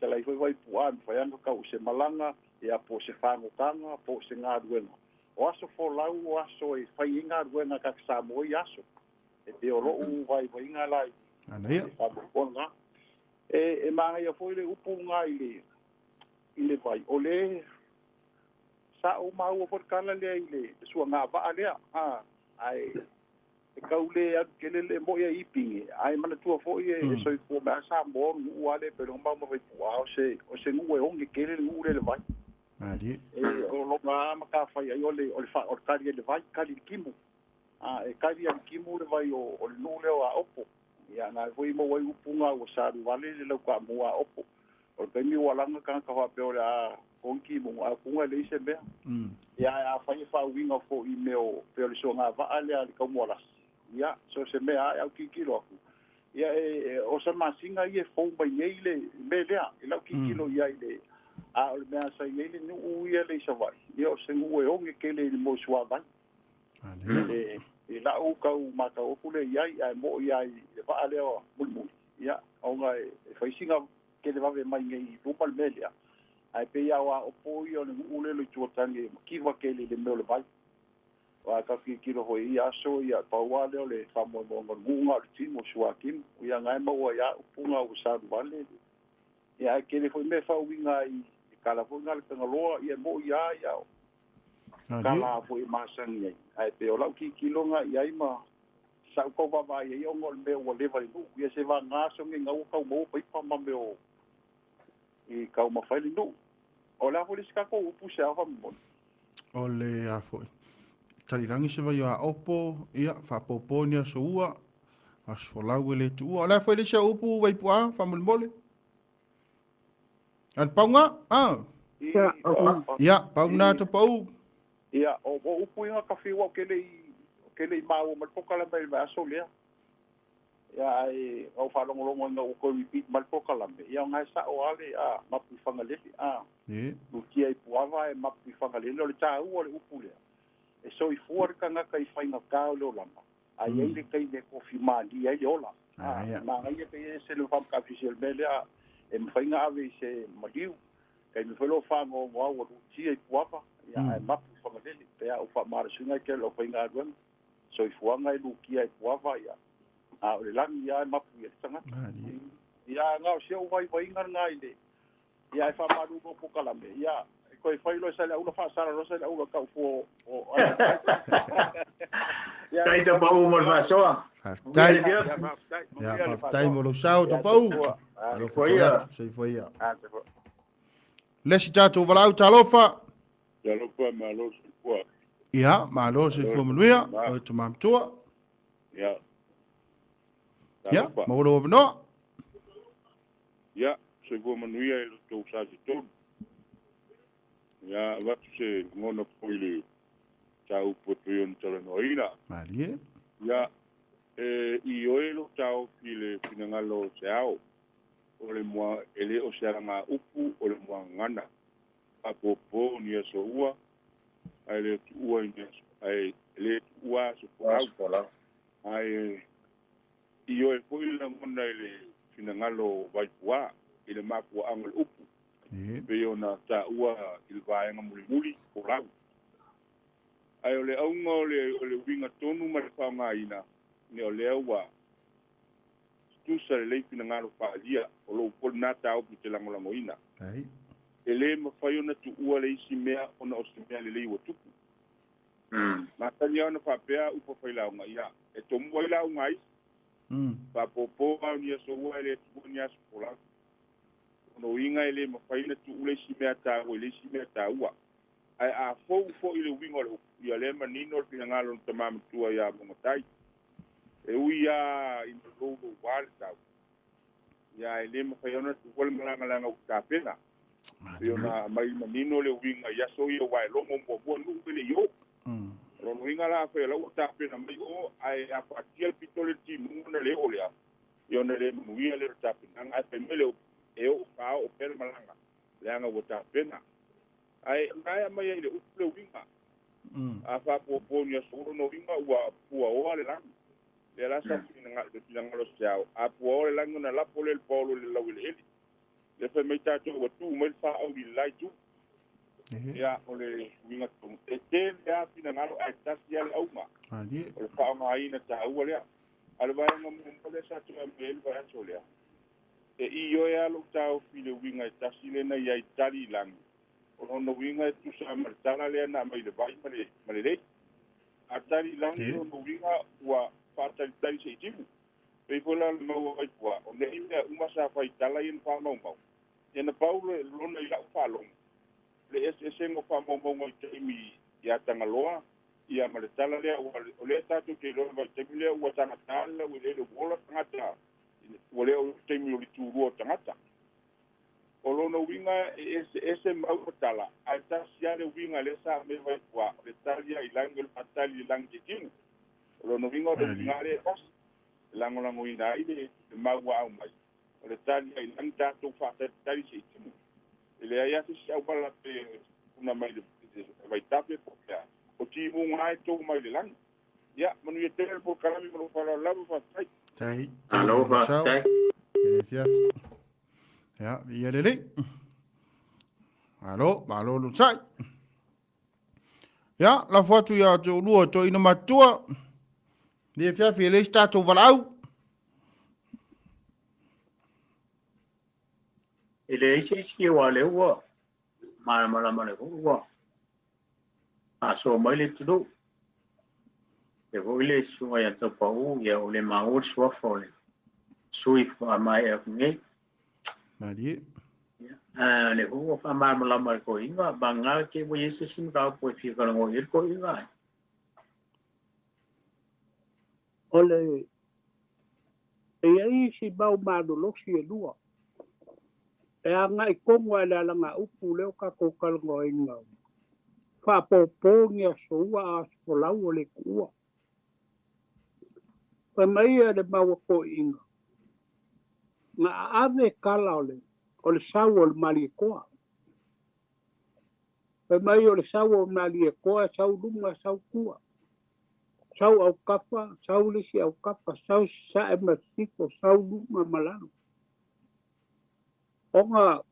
fetalai foi Vaipu'a, e mafai lava ona tau i se malaga, ia po o se fagotaga, po o se galuega. O aso folau o aso e fai ai galuega a tagata Samoa ia aso. E pei o lou vaivaiga la i le faamoemoega. E manaia foi le upu lena i le i le vai, o le sa ou maua foi le tala lea i le suaga vaa lea, a, ae e tau le alu tele le mo'i a Ipinge, ae manatua foi e soifua mai a Samoa o le nuu a lea pei ona maua mai Vaipu'a, o se o se nuu e oge tele le nuu lea i le vai. E o lona a matafai ai o le o le o le kali ai le vai, kali i le timu. A e kali a le timu le vai o o le nuu lea o Aopo. Ia, na foi maua ai upu na ua salu vale le lau taamu a Opo. O le taimi ua laga tagata faapea o le a koniki mo a kuga e leai se mea. Ia, ae afai e faauiga foi i mea o pei o le suaga vaa lea a le Taumualasi, ia, so o se mea lava e autilotilo atu, ia, e, o se masina ia e fou mai nei le mea lea, i lau tilotilo i ai i le, a o le mea sa i ai le nuu ia lea i Savaii, ia o se nuu e oge tele i le moe suavai. I la'u tau matau atu lea i ai, ae mo'i lava i le vaa lea mulimuli, ia, ona e fai sina televave mai nei i luma le mea lea, ae pei lava o Aopo ia o le nuu lea i tua tagi e mativa tele i le mea o le vai. Aua a tatou tilotilo foi i ia aso, ia, pau lava lea o le faamoemoega o le nuu na o le timu, o le suatimu, ia na e maua ai lava upu na ua salu vale. Ia ae tele foi mea e faauiga ai i tala foi na a le Tagaloa, ia e mo'i lava, ia, tala foi e masani ai. Ae pei o lau tilotilo na i ai ma sa'u tau vaavaai ai ona o le mea ua leva i le nuu. Ia se vagana aso nei na ua tau maua paipa ma mea o i taumafa ai le nuu. O le a foi le isi tatou upu se ao faamolemole? O le a foi. Talilagi se vai o Aopo, ia, faapopo ni aso ua, aso folau e le tuua. O le a foi le isi au upu Vaipu'a faamolemole? A le pauga? Ah. Ia, Ia, pau na Tapaau. Ia, o upu ia na ka fiu au ke le i, ke le i maua mai le pokalame i le vaiaso lea. Ia ai au faalogologo ina ua toe repeat mai le polokalame, ia ona e sao lava le a mapu i Fagalele a. Lutia i Puava e mapu i Fagalele, o le taua o le upu lea, e soifua le tagata i faigata o le olaga, ae i ai le taimi e tofi malie ai le ola. A manaia pe ese le faamatafisi o le mea lea, e mafai ona ave i se maliu, taimi foi lea o faanoanoa ua lutia i Puava, ia ae mapu i Fagalele. Pe a ou faamalosiga i tele o aufaigaluega, soifuaga e lutia i Puava, ia a o le lagi lava e mapu i ai le tagata. Ia na o si ou vaivaiga lena i le, ia e faamalulu o polokalame, ia e toe fai loa sa le aula faasala loa sa le aula tau fua o ia Kai tapau mo le faasoa. Faafetai. Ia, faafetai mo lou sao tapau. Alofa Soifua. Soifua ia. Le isi tatou valaau, talofa. Talofa, malo soifua. Ia, malo soifua manuia, o e tamamatua. Ia. Ia, maua lou avanoa. Ia, soifua manuia i lo tou sa se tolu. Ia, avatu se lagona foi i le mataupu e pei ona talanoaina. Malie. Ia, e ioe lou taofi i le finagalo o se ao, o le mua e le o se alagaupu o le muagagana. Faapopo ni aso ua, ae le tuua i ni aso, ae le tuua aso folau. Ae ioe foi le lagona i le finagalo o Vaipua i le mafuaaga o le upu, pei ona taua i le vaega mulimuli folau. Ae o le auga o le uiga tonu ma le faaaogaina, ia o lea ua tusa lelei finagalo faaalia, o lou foi lena taofi te lagolagoina. E le mafai ona tuua le isi mea ona o se mea lelei ua tupu. Matagi lava ona faapea upu failaoga, ia e tomua ai lauga ai. Faapopo au ni aso ua e le tuua ni aso folau. Ona uiga e le mafai ona tuu le isi mea taua i le isi mea taua. Ae a fou foi le uiga o le upu, ia lea manino le finagalo o le tama matua ia Mogotai. E ui lava ina louloua le tau, ia e le mafai ona tuua le malagalaga ua tapena. Pei ona aumai manino le uiga i aso ia ua e logo muamua nuu e le i o. O lona uiga la afai o la ua tapena mai o, ae a faatia le pito le timuga ona le oo lea, ia ona le manuia lea o le tapenaga. Ae fai mai le upu, e oo faaoo pea le malaga, leaga ua tapena. Ae o na e aumai ai le upu le uiga. A faapopo ni aso lona uiga ua puaoa le lagi. Lea la sa finagalo se ao. A puaoa le lagi ona lapo lea le paolo i le laueleele. Le fai mai tatou ua tu mai le faauli i le la itu. Ia, o le uiga tonu. E tele lava finagalo ae tasi lava le auga. O le faaaogaina taua lea. A o le vaega muamua lea sa toe aumai ai le vaiaso lea, e ioe lava lou taofi i le uiga e tasi lea na i ai tali i lagi. O lona uiga e tusa ma le tala lea na aumai le vai ma le lei. A tali i lagi lona uiga ua faatalitali se i timu. Pei foi la le maua Vaipua, o nei mea uma sa fai tala ia na faamaumau. Ia na pau le lona i lau faalogo, le eseesega o faamaumauga i taimi ia Tagaloa, ia ma le tala lea, o lea tatou te iloa le vaitaimi lea ua tagata le laueleele ua ola tagata, ua le o le taimi o le tulua o tagata. O lona uiga e eseese mau ma tala, ae tasi lava le uiga lea sa aumai Vaipua, o le tali lava i lagi o le faatali i le lagi te timu. O lona uiga o le uiga lea e tasi, e lagolagoina ai le mau ua aumai, o le tali lava i lagi tatou faatalitali se i timu. E leai lava se isi auala pe puna mai le vaitafe po o fea, o timuga e tou mai le lagi. Ia, manuia tele le polokalame ma lou faaaloalo lava, faafetai. Tai. Alo, faafetai. Ia, ia lelei. Malo, malo lusai. Ia, lafo atu ia te ulua toeaina matutua. Le fiafi e le isi tatou valaau. E leai se isi aua lea ua malamalama le foi ua faasoa mai le atunuu. E foi le susuga ia Taupau, ia o le maua le suafa o le sui faamaea atu nei. Malie. Ia, le foi ua faamalamalama le toeaina, vagana te ua i ai se isi mataupu e fia talanoa i ai le toeaina. O le e i ai isi mau malolosi e lua. E agai tonu lava i le alagaupu lea o tatou talanoaina. Faapopo ni aso ua a aso folau o le tuua. Fai mai ia le mau a toeaiina, na aave kala o le o le sau o le Malietoa. Fai mai o le sau o Malietoa e sau luma sau tua. Sau autafa, sau le isi autafa, sau sasae ma sisifo, sau luma ma lalo. Ona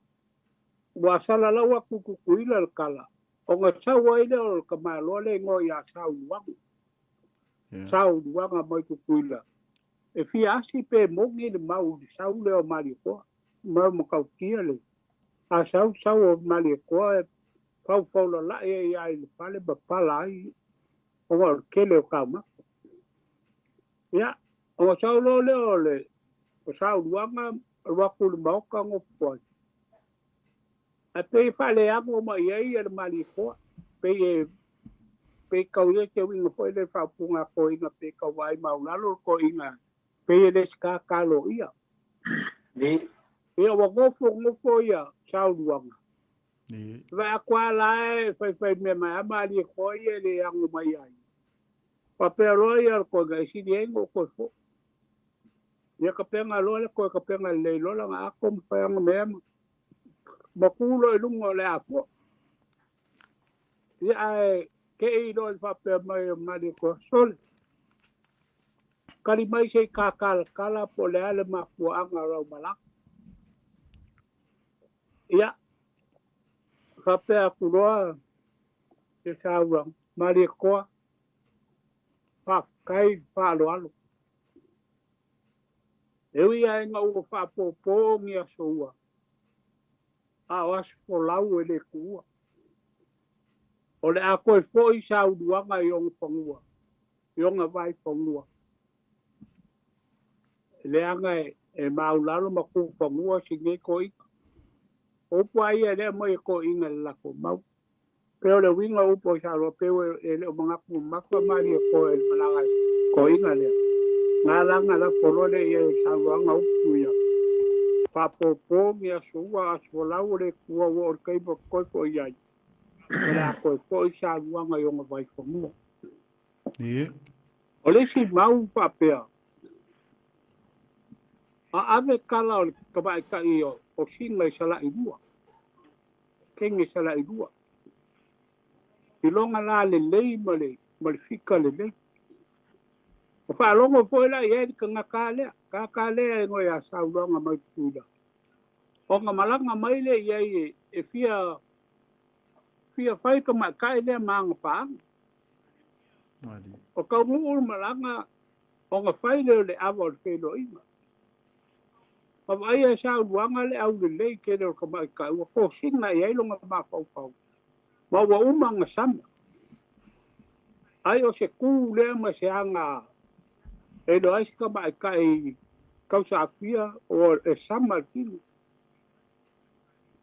ua salalau atu i Tutuila le tala, ona sau ai lea o le tamaloa le igoa ia Sauluaga. Sauluaga mai Tutuila. E fia asi pe moni le mau i le sau lea o Malietoa. Mau matautia le a sau sau o Malietoa e faufaulalai ai lava i le fale ma pala ai ona o le tele o taumafa. Ia, ona sau loa lea o le o Sauluaga alu atu i le maota nofo ai. Ae pei e faaleago mai i ai le Malietoa, pei e pei tau i ai se uiga foi lea i le faaupuga a toeaiina pei tau vaai maualalo le toeaina pei e le sikaka loia. Ia ua nofo nofo ia Sauluaga. Vaai atu lava la e faifai mea mai lava Malietoa ia e le ano mai ai. Faapea loa ia le toeaina e sili ai ona ou toe foi. Ia tapena loa le toe tapena lelei loa lana ato ma fai ana mea ma ma tu loa i luga o le a foi. Ia ae te i loa i le faapea mai o Malietoa, sole, kali mai se i kakalatala po o le a le mafuaaga o lau malaga. Ia, faapea atu loa se saunoaga, Malietoa, faafetai le faaaloalo. E ui lava ina ua faapopo ni aso ua, a o aso folau e le tuua. O le a toe foi sauluaga i ona fanua, i ona vaifanua. Leaga e maulalo ma tufanua si nei toeaina. O upu lava ia e le aumai e toeaiina i le latou mau. Pei o le uiga o upu a Samoa, pei e le o manatu mamafa Malietoa i le malaga a le toeaina lea. Na ala ona lafo loa lea i ai o saunoaga upu ia. Faapopo ni aso ua, aso folau o le Atua ua oo i le taimi ou te toe foi ai, o le a toe foi saluaga i ona vaifanua. O le isi mau faapea, a ave tala o le tamaitai o Sina i Salailua, kenge Salailua, i lona la lelei ma le ma le fika lelei. Ua faalogo foi la i ai le tagata lea, tagata lea e igoa ia Sauloga mai Tutuila, ona malaga mai lea i ai e fia fia fai tamaitai lea ma ana paaga. O taunuu le malaga ona fai lea o le ava o le feiloaiga. Ma vaaia e Sauluaga le aulelei tele o le tamaitai ua tosina i ai lona mafaufau, ma ua uma ona sama. Ai o se ku lea ma se aga e iloa ai se tamaitai tausaafia o e sama le tino.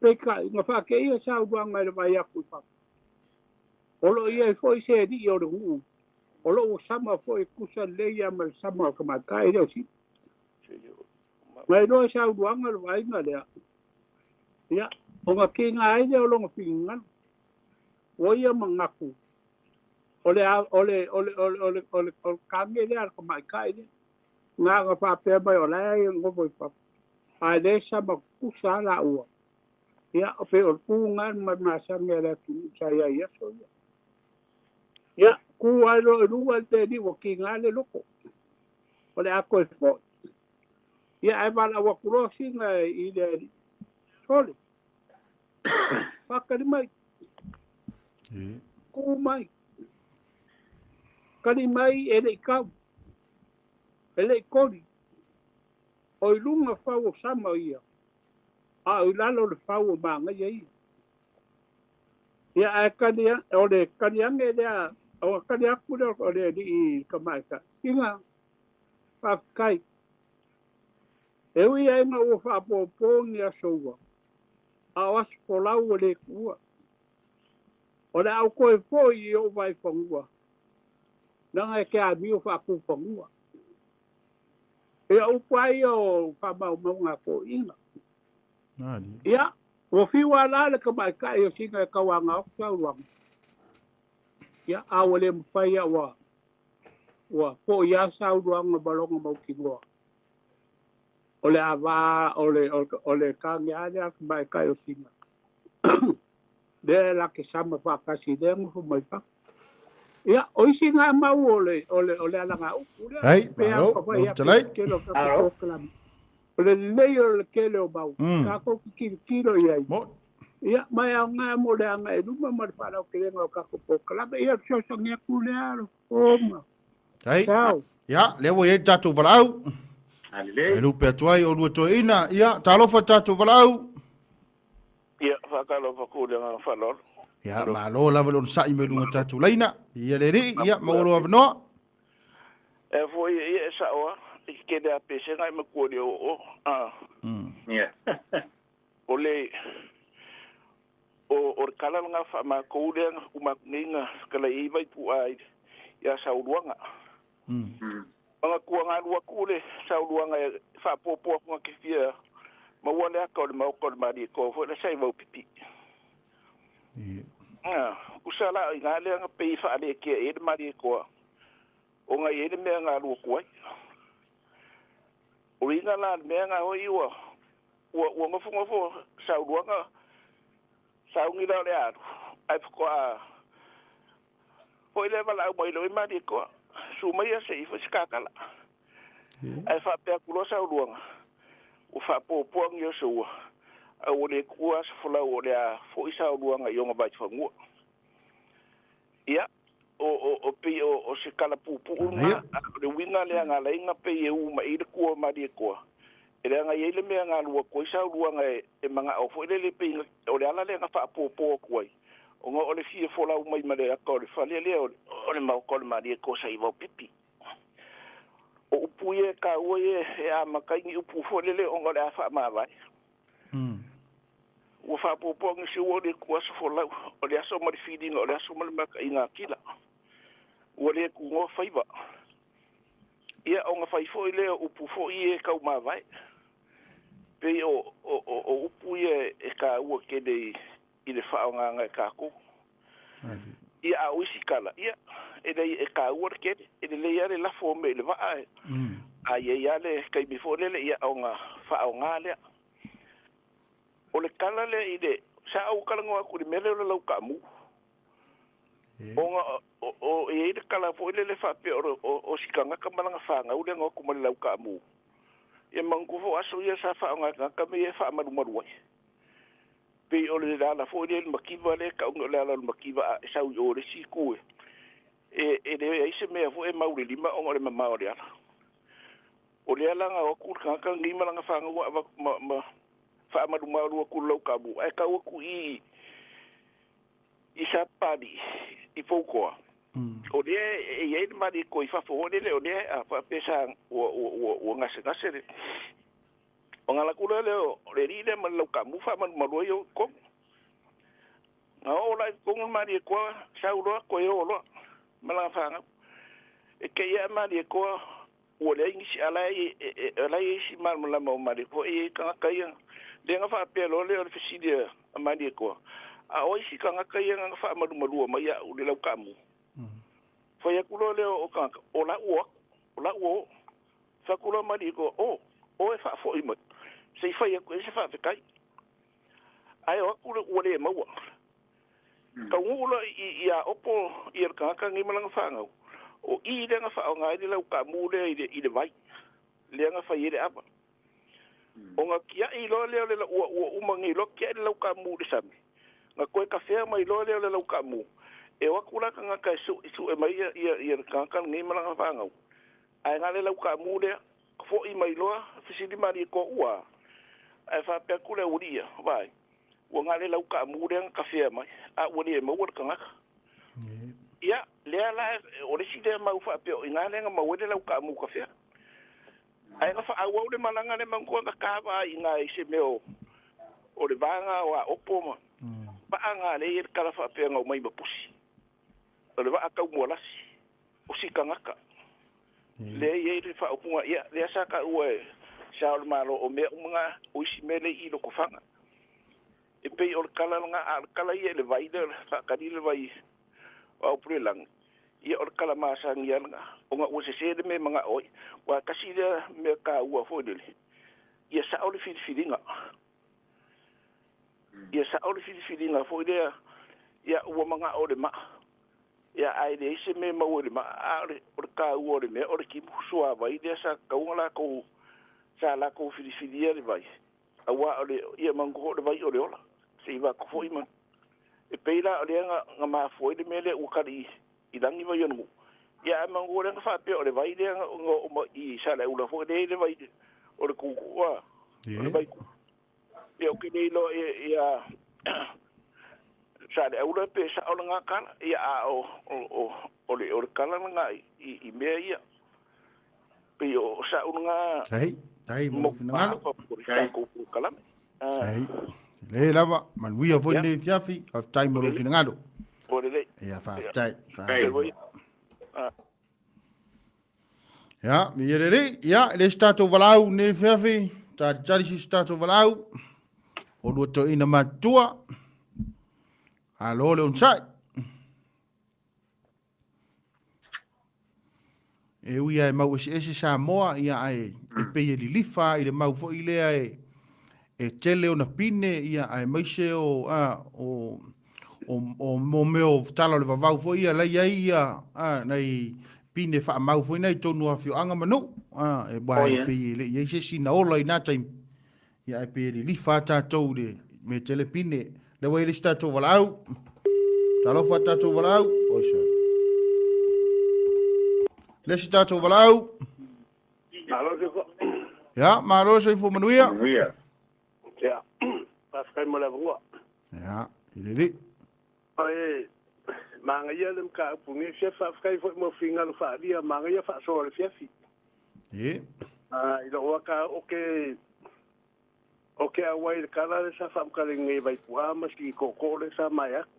Peitai, na faateia Sauluaga i le vaai atu i fafo. O lo o i ai foi se alii o le nuu o lo o ua sama foi e tusa lelei lava ma le sama o le tamaitai lea o Sila. Na iloa e Sauluaga le vaaiga lea, ia, ona kiga ai lea o lona finagalo. Ua ia manatu, o le, o le, o le, o le, o le, o le, o le kage lea a le tamaitai lea. Na ona faapea mai o la e nofo i fafo, a le sama tutusa lava laua. Ia, pei o le tu lena ma le masani a le atunuu sa i ai i aso ia. Ia, tu ai loa i luga le alii ua tiga le loto. O le a toe foi. Ia, ae valaau atu loa sina i le alii. Sole, faatali mai. Ku mai. Kali mai e le i kau. E le i koli. O i luga fau o sama ia, a o i lalo le fau o māgaia ia. Ia, ae kali, o le kali ane lea, o kali atu lea o le alii i le tamaitai. Sina, faafetai. E ui ai ina ua faapopo ni aso ua, a o aso folau ua le tuua. O le a ou toe foi i ou vaefanua, leaga e te amio faatufanua. Ia, o upu lava ia o faamaumauga a toeaiina. Ia, ua fiu lava la le tamaitai o sina e tauagaoto saunoaga. Ia, a ua le mafai lava ua Ua fo'i a saunoaga ma loga mautinoa. O le avā o le tane a lea tamaitai o Sina. Lea e la te sama faatasi i lea nofo mai fafo. Ia, o isi ngā mau o le, o le, o le alagaupu lea. Hei, Pe a malo, ka fai lau atu fetalai. i le tele o tatou polokalame. O le lelei o le tele o mau, tatou te tilotilo i ai. Mo. Ia, ma e aoga mo le agai i luma ma le faalautelega o tatou polokalame. Ia, o le fesoasoani atu lea, Lofo ma Hei. Ciao. Ia, lea ua i ai le tatou valaau. Alelei. E lupe atu ai o lua toeaina. Ia, talofa le tatou valaau. Ia, faatalofa atu i le agaga faaaloalo. Ia, malo lava le onosai mai luga o tatou laina. Ia le alii, ia, maua lou avanoa. E foi ia e sao a, i te tele a pesega e matua le oo. Ah. Ia. O le o le tala lena faamatou lea na uma atu nei na fetalai ai Vaituuaa ia Sauluaga. Manatua na alu atu le Sauluaga e faapuapua atu na te fia maua le ata o le maota o le Malietoa foi lea sa i Vaupipi. Usa la o i ina lea na pei e faalekea i ai le Malietoa ona e i ai le mea na alu atu ai. O le uiga la o le mea na hoi ua Ua nofonofo sauluaga sauni la o le alu, ae faatoa foi lea valaau mai loa i Malietoa, Su maia se i fai se kakala. Ae faapea atu loa sauluaga, ua faapuapua ni oso ua, a ua le tuua aso folau o le a foi sauluaga i ona vaifanua. Ia, o pei o se tala puupuu lena, a o le uiga lea na ala ai ona pei e u mai i le tua o Malietoa, e leaga e i ai le mea na alu atu ai Sauluaga e manao foi lele pei o le ala lea na faapopo atu ai, ona o le fia folau mai ma le ata o le fale lea o le maota o le Malietoa sa i Vaopipi. O upu ia e taua ia e amata ai ni upu foi lele ona o le a faamavae. Ua faapopoa nisi ua le tu aso folau, o le aso ma le filiga, o le aso ma le makaiga akila. Ua le tunoa faiva. Ia, ona fai foi lea o upu foi ia e tau mavae. Pei o, o, o, o upu ia e taua tele i le faaaogaga e tatou. Ia, a o isi tala, ia, e leai e taua le tele. E lelei lava le lafo o mea i le vaa, a i ai lava le taimi foi lele, ia, ona faaaoga lea. O le tala lea i le, sa ou talanoa atu i le mea lea o le laukaamu. Ona o, e i ai le tala foi lele faapea o si tagata ma lana fanau lea na o atu ma le laukaamu. Ia manatua foi o aso ia sa faaaoga e tagata mea ia e faamalumalu ai. Pei o le ala foi lea i le mativa lea e tau nei o le ala o le mativa a e sau i o i le isi itu e leai se mea foi e mau i le lima ona o le mamao o le ala. O lea la na o atu le tagata lenei ma lana fanau a avatu ma faamalumalu atu i le laukaamu ae tau atu i i Sapapalii i Poutoa. O lea e i ai le Malietoa i fafo foi lele o lea a faapea sa ua gasegase le ona alu atu lea o le alii lea ma le laukaamu faamalumalu ai o i totonu. Na oo la i totonu le Malietoa sau loa toe o loa ma lana fanau. E te i lava Malietoa ua leai nisi, a la e i ai isi malamalama o Malietoa, e i ai tagata ia. Lea na faapea loa lea o le fesili a Malietoa, a o isi tagata ia na faamalumalua mai au i le laukaamu? Fai atu loa lea o tagata, o la ua o atu, o la ua o. Fai atu loa Malietoa, o, o e faafoi mai, se i fai atu i ai se faafetai. Ae o atu ua le maua. Taunuu loa ia Opo ia le tagata lenei ma lana fanau, o i lea na faaaoga ai le laukaamu lea i le vai, lea na fai ai le ava. Ona tiai loa lea o le ua uma nei loa tiai le laukaamu i le sami, na toe tafea mai loa lea o le laukaamu, e o atu la tagata e sue mai ia le tagata lenei ma lana fanau, ae na le laukaamu lea, foi mai loa, fesili malie toa ua, ae faapea atu le aualii ia, vaai, ua na le laukaamu lea na tafea mai, a ua le maua le tagata. Ia, lea la, o le isi lea mau faapea o i ina lea na maua ai le laukaamu tafea. Ae na faaauau le malaga lea manatua na kava ai i ina i se mea o le vaga o Aopo ma vaa na lea e i ai le tala faapea na omai ma pusi. O le vaa tau mualasi, o si tagata. Lea e i ai le faaupuga, ia, lea sa taua e Sa o le Malo, o mea uma na, o isi mea lea i Lotofaga. E pei o le tala lena, a o le tala ia i le vai lea, faatali le vai o Aupulelagi. Ia o le tala masani lava lena, ona ua sesē le mea e manao ai. Aua tasi lea mea taua foi lele, ia sao le filifiliga. Ia sao le filifiliga foi lea, ia ua manao i le maa, ia ae leai se mea e maua i le maa, a o le, o le taua o le mea o le timu suavai lea sa tatau ona latou, sa latou filifilia le vai, aua o le, ia manatua foi o le vai o le ola, se i avatu foi ma, e pei la o lea na, na mafua ai le mea lea ua tali i lagi vai o le nuu. Ia ae manatua lea na faapea o le vai lea na oo mai i Saleaula foi lea e i ai le vai o le tuutuu a, o le vai tutu. Ia ou te le iloa ia Saleaula pe sao lena tala, ia a o, o, o, le, o le tala lena i, i mea ia. Pei o sa'u lena. Tai, tai mo finagalo. Tai. Polokalame. Tai. Le lava, manuia foi nei fiafi, faafetai mo lou finagalo. Ua lelei. Ia, faafetai. Faafetai. Ia, mi ele lei, ia, le se tatou valaau nei fiafi, talitali se tatou valaau, o lua toeaina matutua, alo le onosai. E ui lava e mau eseese Samoa, ia ae e pei e lilifa i le mau foi lea e e tele ona pine, ia aemaise o a o o o mo mea o tala o le vavau foi ia la i ai ia a nai pine faamau foi na i totonu o afioaga ma nuu a e aua e pei e le i ai se isi na ola i na taimi, ia ae pei e lilifa lava tatou i le mea tele pine. Lea ua i ai le isi tatou valaau. Talofa tatou valaau. Oi sorry. Le isi tatou valaau. Malo soifua. Ya, malo soifua manuia. Manuia. Ya. Faafetai mo le avanoa. Ya, i lelei. Ae manaia le mataupu nei fia faafetai foi mo finagalo faaalia manaia faasoa le fiafi. E. Ah, i lou aka o ke o ke auai le kala le sa faamatalaina nei Vaipu'a ma si tootoo le sa mae atu.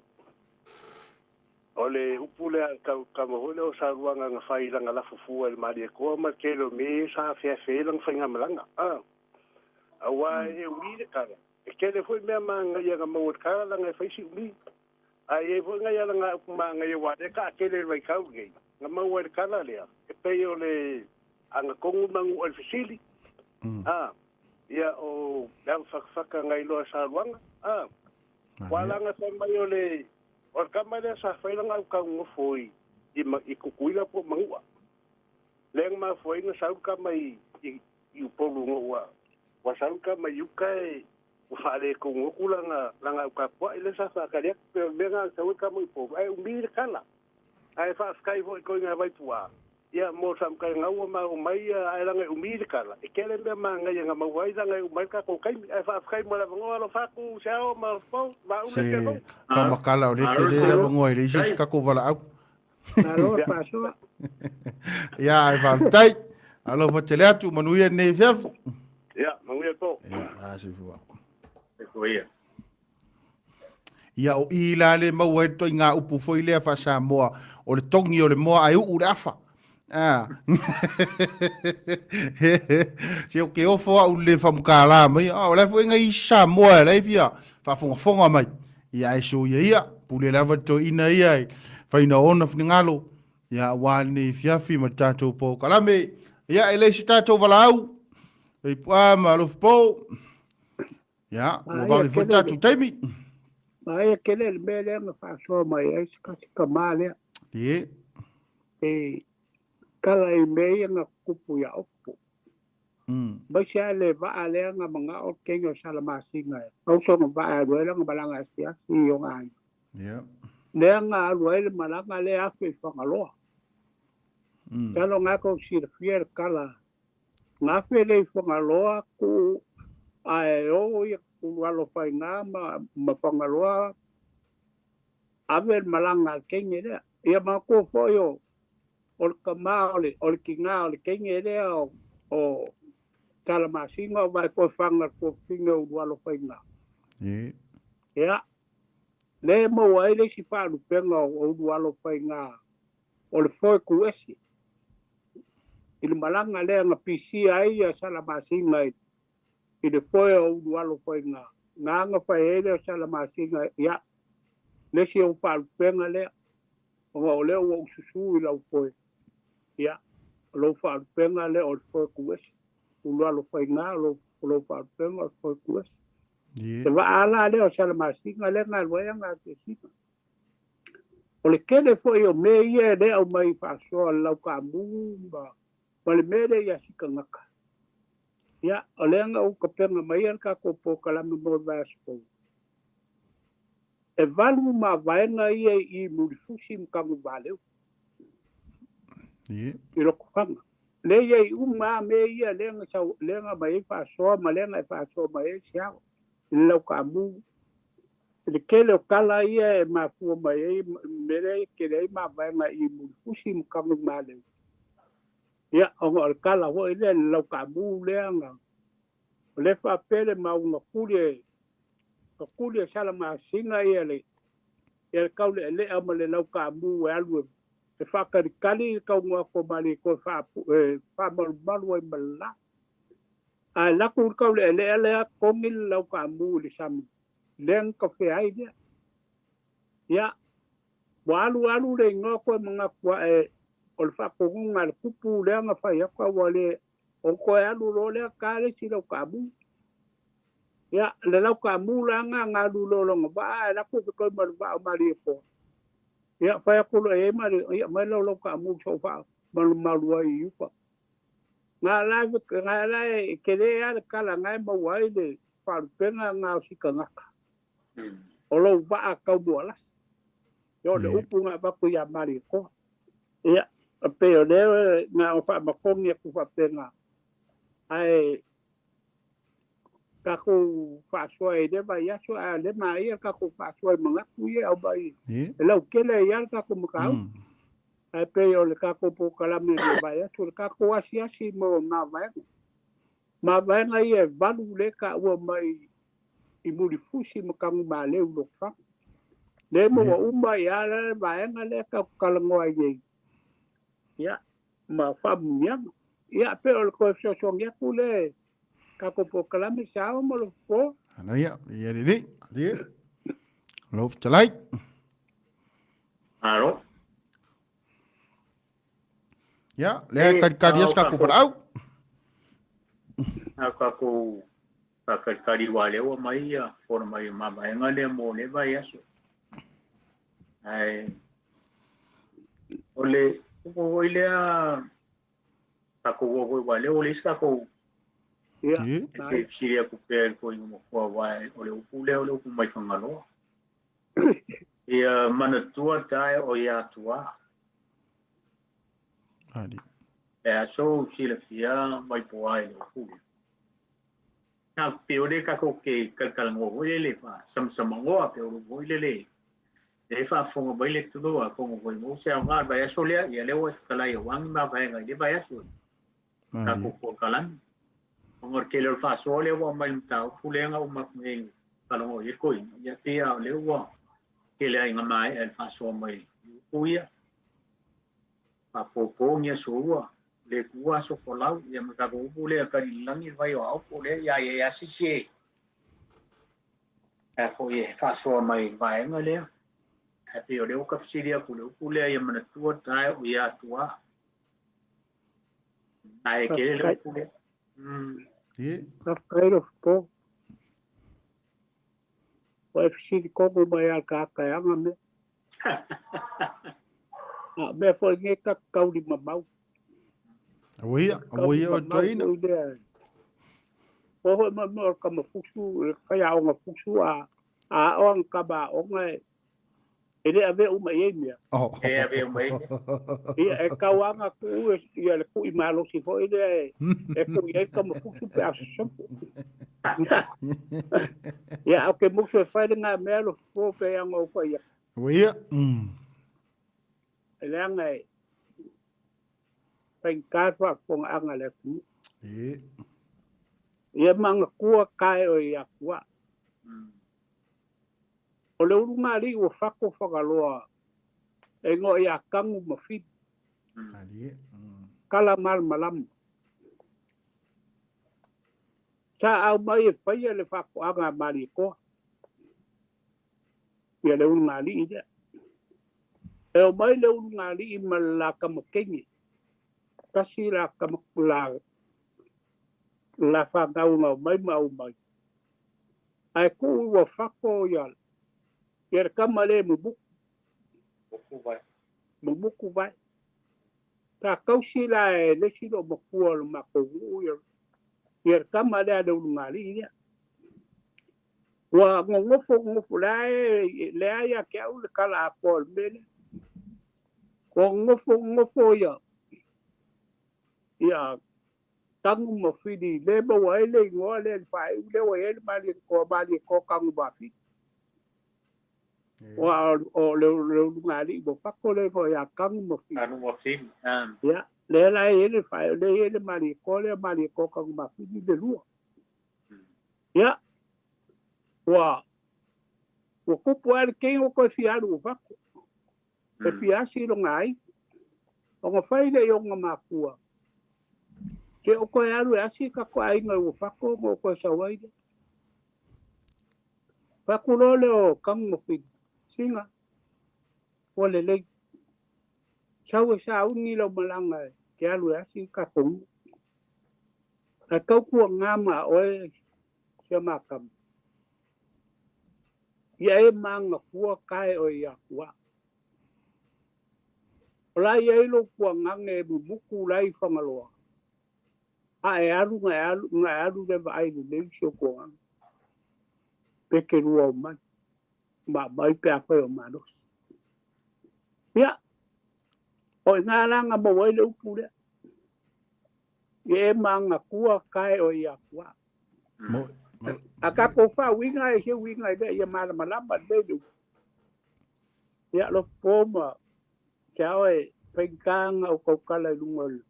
O le upu lea a le tau tama foi lea o Saluaga na fai i lana lafo fua i le Malietoa ma le tele o mea ia sa afeafe ai lana faigamalaga. A, aua e umi le kala, e tele foi mea manaia na maua i le kala leaga e fai si umi. Ae i ai foi nai alagaupu manaia aua o lea e taatele i le vaitau lenei, na maua i le kala lea, e pei o le agatonu manua i le fesili, a, ia o le avafatafata nai loa Saluaga, a, ua laga fai mai o le, o le tama lea sa fai lana autau nofo i, i, i Tutuila po o Manua. Lea na mafua ai na sau le tama i, i, i Upolu ona ua, ua sau le tama i uka e, ua faaletonu atu lana, lana autapua'i lea sa faatali atu. Pei o le mea lena na sau ai le tama i Upolu, ae umi le tala. Ae faafetai foi i toeaiina Vaipu'a, ia, mo le faamatalaga ua maua mai ia, ae leaga e umi le tala, e tele mea manaia na maua ai leaga e uma ai le tatou taimi. Ae faafetai mo le avanoa, alofa atu Seao ma Alofa Maule Se Te Lou. faamatala o lea tele le avanoa e leai se isi tatou valaau. Malo le faasoa. Ia, ae faafetai. Alofa tele atu, manuia lenei afiafi. Ia, manuia le po. Ia, a soifua. Soifua ia. Ia, o i la le maua ai le toaiga upu foi lea faa-Samoa, o le togi o le moa ae uu le afa. Ah. Se o ke ofo au le whamukala mai. Ah, o la foi ngai Samoa la fia faafogafoga mai. Ia ai so ia ia, pule lava le toeaina ia e faina ona finagalo. Ia aua lenei fiafi ma le tatou polokalame. Ia e le se tatou valaau. Ei pua ma alofa po. Ia, ua vave foi le tatou taimi. Aia tele le mea lea na faasoa mai ai se kasi tama lea. Ie. E tala i mea ia na tutupu ia Opo. Aemaise lava le vaa lea na manao le teine o Salamasina e pau sona vaa e alu ai lana malaga asiasi i ona aiga. Ia. Lea na alu ai le malaga lea afe i Fagaloa. Masalo o lena tou silafia le tala na afe lea i Fagaloa tuu ae o ia Ulualofaiga ma Fagaloa ave le malaga a le teine lea. Ia manatua foi o o le tama o le o le tina o le teine lea o o Talamasina o Vaekoefaga le tuafafine o Ulualofaiga. Ia, lea e maua ai le isi faalupega o Ulualofaiga o le foe tuese i le malaga lea na pisia ai ia Salamasina i le foe o Ulualofaiga, na aga fai ai lea o Salamasina, ia, le isi ou faalupega lea. Ona o lea ua ou susū i lau foe, ia, o lou faalupega lea o le foe kuesi. Ulualofaiga o lou faalupega o le foe kuesi. Le vaa la lea o Salamasina lea na alu ai ana asiasiga. O le tele foi o mea ia e le aumai faasoa le laukaamu ma le mea lea ia Sikagata. Ia, o lea na ou tapena mai le tatou polokalame mo le vaiaso fou. E 8 mavaega ia i Mulifusi ma Tanumaleu. I Lotofaga. Lea ia i uma mea ia lea na sau lea na mai ai faasoa ma lea na e faasoa mai ai se ao i le laukaamu. I le tele o tala ia e mafua mai ai mea lea e tele ai mavaega i Mulifusi ma Tanumaleu. Ia, ona o le tala foi lea le laukaamu lea na o lea faapea le mauga kuli e ka kuli e Salamasina ia le taulealea ma le laukaamu e alu e faakalikali le tauga atu o Malietoa e faamalumalu ai ma le la. Ae laku le taulealea lea togi le laukaamu i le sami lea na kafea ai lea. Ia, ua alu alu le igoa koe manatu ae o le faatonuga a le kupu lea na fai atu ua le o toe alu loa lea ta le isi laukaamu. Ia, le laukaamu la na alu loa lona vaa ae laku fetoi ma le vaa o Malietoa. Ia, fai atu loa i ai Malie, ia mai lau laukaamu sa ou faamalumalu ai i uka. Ngā la e tele lava le tala na e maua ai le faalupega na o Sikagata. O lou vaa taumualasi. Ia, o le upu na avatu ia Malietoa. Ia, pei o lea na o faamakogi atu faapena. Ae tatou faasoa i le vaiaso ae le maia tatou faasoa i manatu ia au mai e lautele ai lava le tatou mataupu. Ae pei o le tatou polokalame i le vaiaso, le tatou asiasi mo mavaega. Mavaega ia e 8 lea taua mai i Mulifusi ma Tanumaleu i Lotofaga. Lea maua uma ia le vaega lea tatou talanoa ai nei. Ia, ma faamumiaga. Ia, pei o le toe fesoasoani atu lea tatou polokalame sa o ma lo fofo. Ana ia, ia lelei. Ia. Lau fetalai. Alo. Ia, lea e kalikali ai se tatou valaau. A tatou faakalikali ua lea ua mai ia fola mai o mavaega lea mo le vaiaso. Ae o le upu foi lea tatou o foi ua lea ua leai se tatou Ia. E fesili atu pea i le toeaina matua aua o le upu lea o le upu mai Fagaloa. Ia manatua tae o ia atua. Ali. E aso silafia mai poa i le upu lea. Na pe o le tatou ke kalakalangoa foi lele fa samasamangoa pe o le foi lele le faafofoga mai le atunuu a fofoga foi mo se aoga le vaiaso lea ia lea ua e fetalai e uagi mavaega i le vaiaso tatou polokalame. Ona o le tele o le faasoa lea ua aumai le mataupu lea na uma atu nei faalogo i ai le toeaina, ia pei lava o lea ua tele ai ina maea le faasoa mai i upu ia. Faapopo ni aso ua, le tuua aso folau, ia ma tatou upu lea kalilalagi le vai o aopo lea, ia i ai lava se isi e foi e faasoa mai i le vaega lea. Ae pei o lea ua tafesili atu i le upu lea ia manatua tae o ia atua. Ae tele le upu lea. Faafetai lo fofo. Ua e fesili tonu mai lava i le tagata e ana mea. A o mea foi nei ta te taulimamau. Aua ia, aua ia o toeaina. O foi ma mea o le tamafusu, le faiaoga fusu a aoga na tama aoga e le avea uma i ai mea. E avea uma i ai mea. Ia, e tau lava na tuu ia le tui malosi foi lea e tui ai le tamafusu pe a sosopo. Ia, a o ke musu e fai lena mea lo fofo pe ana ou fai atu. Aua ia. E leaga e faigata le faafofogaaga a le atunuu. Ia manatua tae o ia atua. O le ulugalii ua fato Fagaloa e igoa ia Tanu ma Fili. Tala malamalama. Sa aumai e faia le faatoaga a Malietoa. Ia le ulugalii lea. E o mai le ulugalii ma le la kamakege. Tasi la kama la la fanau na o mai ma au mai. Ae kuu ua fako ia ia le kama le mumuku. Mumuku vai. Sa kausi la e le isi loomatua o le matou nuu ia ia le tama lea a le ulugalii lea. Ua gogofo gogofo la e leai ia te au le tala atoa o le mea lea. Ua gogofo gogofo ia ia Tagu ma Fili le maua ai le igoa lea i le faaiu lea ua i ai le Malietoa, Malietoa Tagu ma Fili. Ua o le ulugalii ua fako le igoa ia Tagu ma Fili. Tagu ma Fili. Ia, lea la e i ai le faaiu, lea e i ai le Malietoa lea, Malietoa Tagu ma Fili le lua. Ia, ua ua tupu lava le tino toe fia alu ua fako. E fia asi lona aiga. Ona fai lea i ona makua, Ke o koe alu e asi tatou aiga i Uafato ona o koe sau ai lea. Fai atu loa lea o Tagu ma Fili, Sina, ua lelei. Sau e sauni lau malaga e te alu e asi tatou nuu. Ae tautuaga ma oe sia makama. Ia e manatua kae oe ia atu au. O la e i ai lou tuagaga e mumutu la e i Fagaloa, a e alu na e alu, na e alu lea vaai lelei si ou tuagaga. Pe te lua o mai, ma aumai pe afai o malosi. Ia, o i ina la na maua ai le upu lea. Ia e manatua kae oe ia atu au. A tatou faauiga e se uiga i lea ia malamalama lelei le upu. Ia, alofa ma se ao e faigata ona ou tautala i luga o le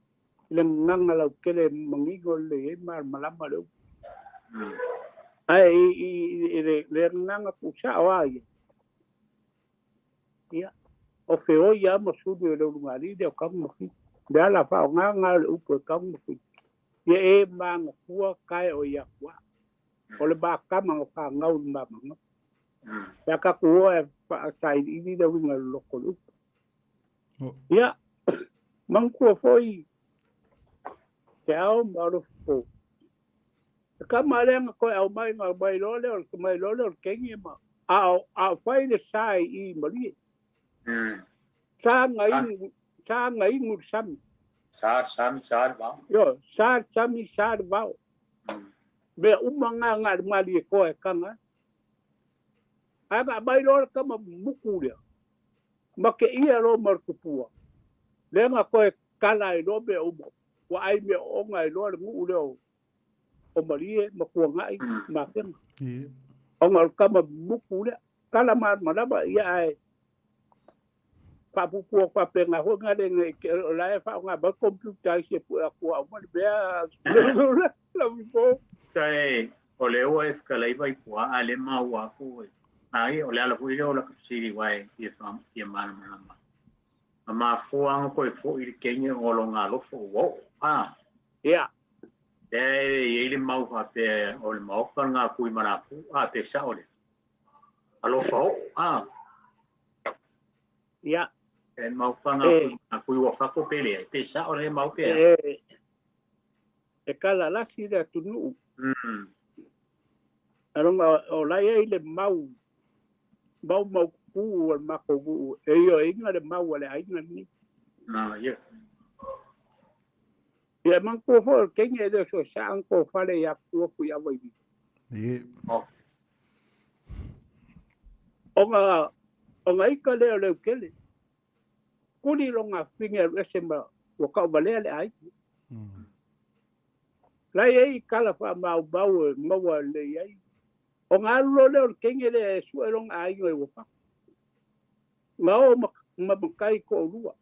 gagana lautele e manino lelei ai ma malamalama le upu. Ae i le gagana tuusao lava ia, ia, o feoi lava ma suli o le ulugalii lea o Tagu ma Fili. O le ala faaaoga lena o le upu e Tagu ma Fili. Ia e manatua kae o ia atu a. O le makama na fanau i le mamagau. Pe a tatou o e faasailiili le uiga o le loko o le upu. Ia, manatua foi te ao ma alofa fou. E kama lea na toe aumai na aumai loa lea o le mai loa lea o le kenge ma a o a o fai le sa i i Malie. Sa na inu sa na inu le sami. Sa le sami, sa le vao. Ioe, sa le sami, sa le vao. Mea uma na na le Malietoa e taga ai. Ae na aumai loa le tama muku lea, ma ke ia loa ma le tupua, lea na toe tala ai loa mea uma, ua ai mea oona ai loa le nuu lea o o Malie ma Tuanai ma Afega. Ona o le tama muku lea, tala malamalama ia ae faapuupuu atu faapena foi na le o la e faaaoga mai computer i se pue atu au ma le mea lau ifo. Tae o lea ua e fetalai Vaipua a le maua aku e ai o le ala foi lea o laka fesili aua e fia fia malamalama. Na mafua ona toe foi le kenge o lona alofa ua oo a. Ia. Lea e i ai le mau faapea o le maota lena a Tuimalapu a pe sao lea. Alofa oo a. Ia. E maota lena a Kui ua fako pe leai pe sao lea mau pe a. E e kala lasi le atunuu. Aloga o la e i ai le mau mau mau kukū o le matou nuu e ioeina le mau a le aiga lenei. Na ia. Ia e manatua foi o le teine e le o soesa ona tofale ia atu atu i Availima. Ona ona ika lea o Leutele, kuli lona afafine e alu ese ma ua tauvalea le aiga. La e i ai tala faamaumau e maua lelei ai. Ona alu loa lea o le teine lea e sue lona aiga i Uafato. Na oo ma matai toalua.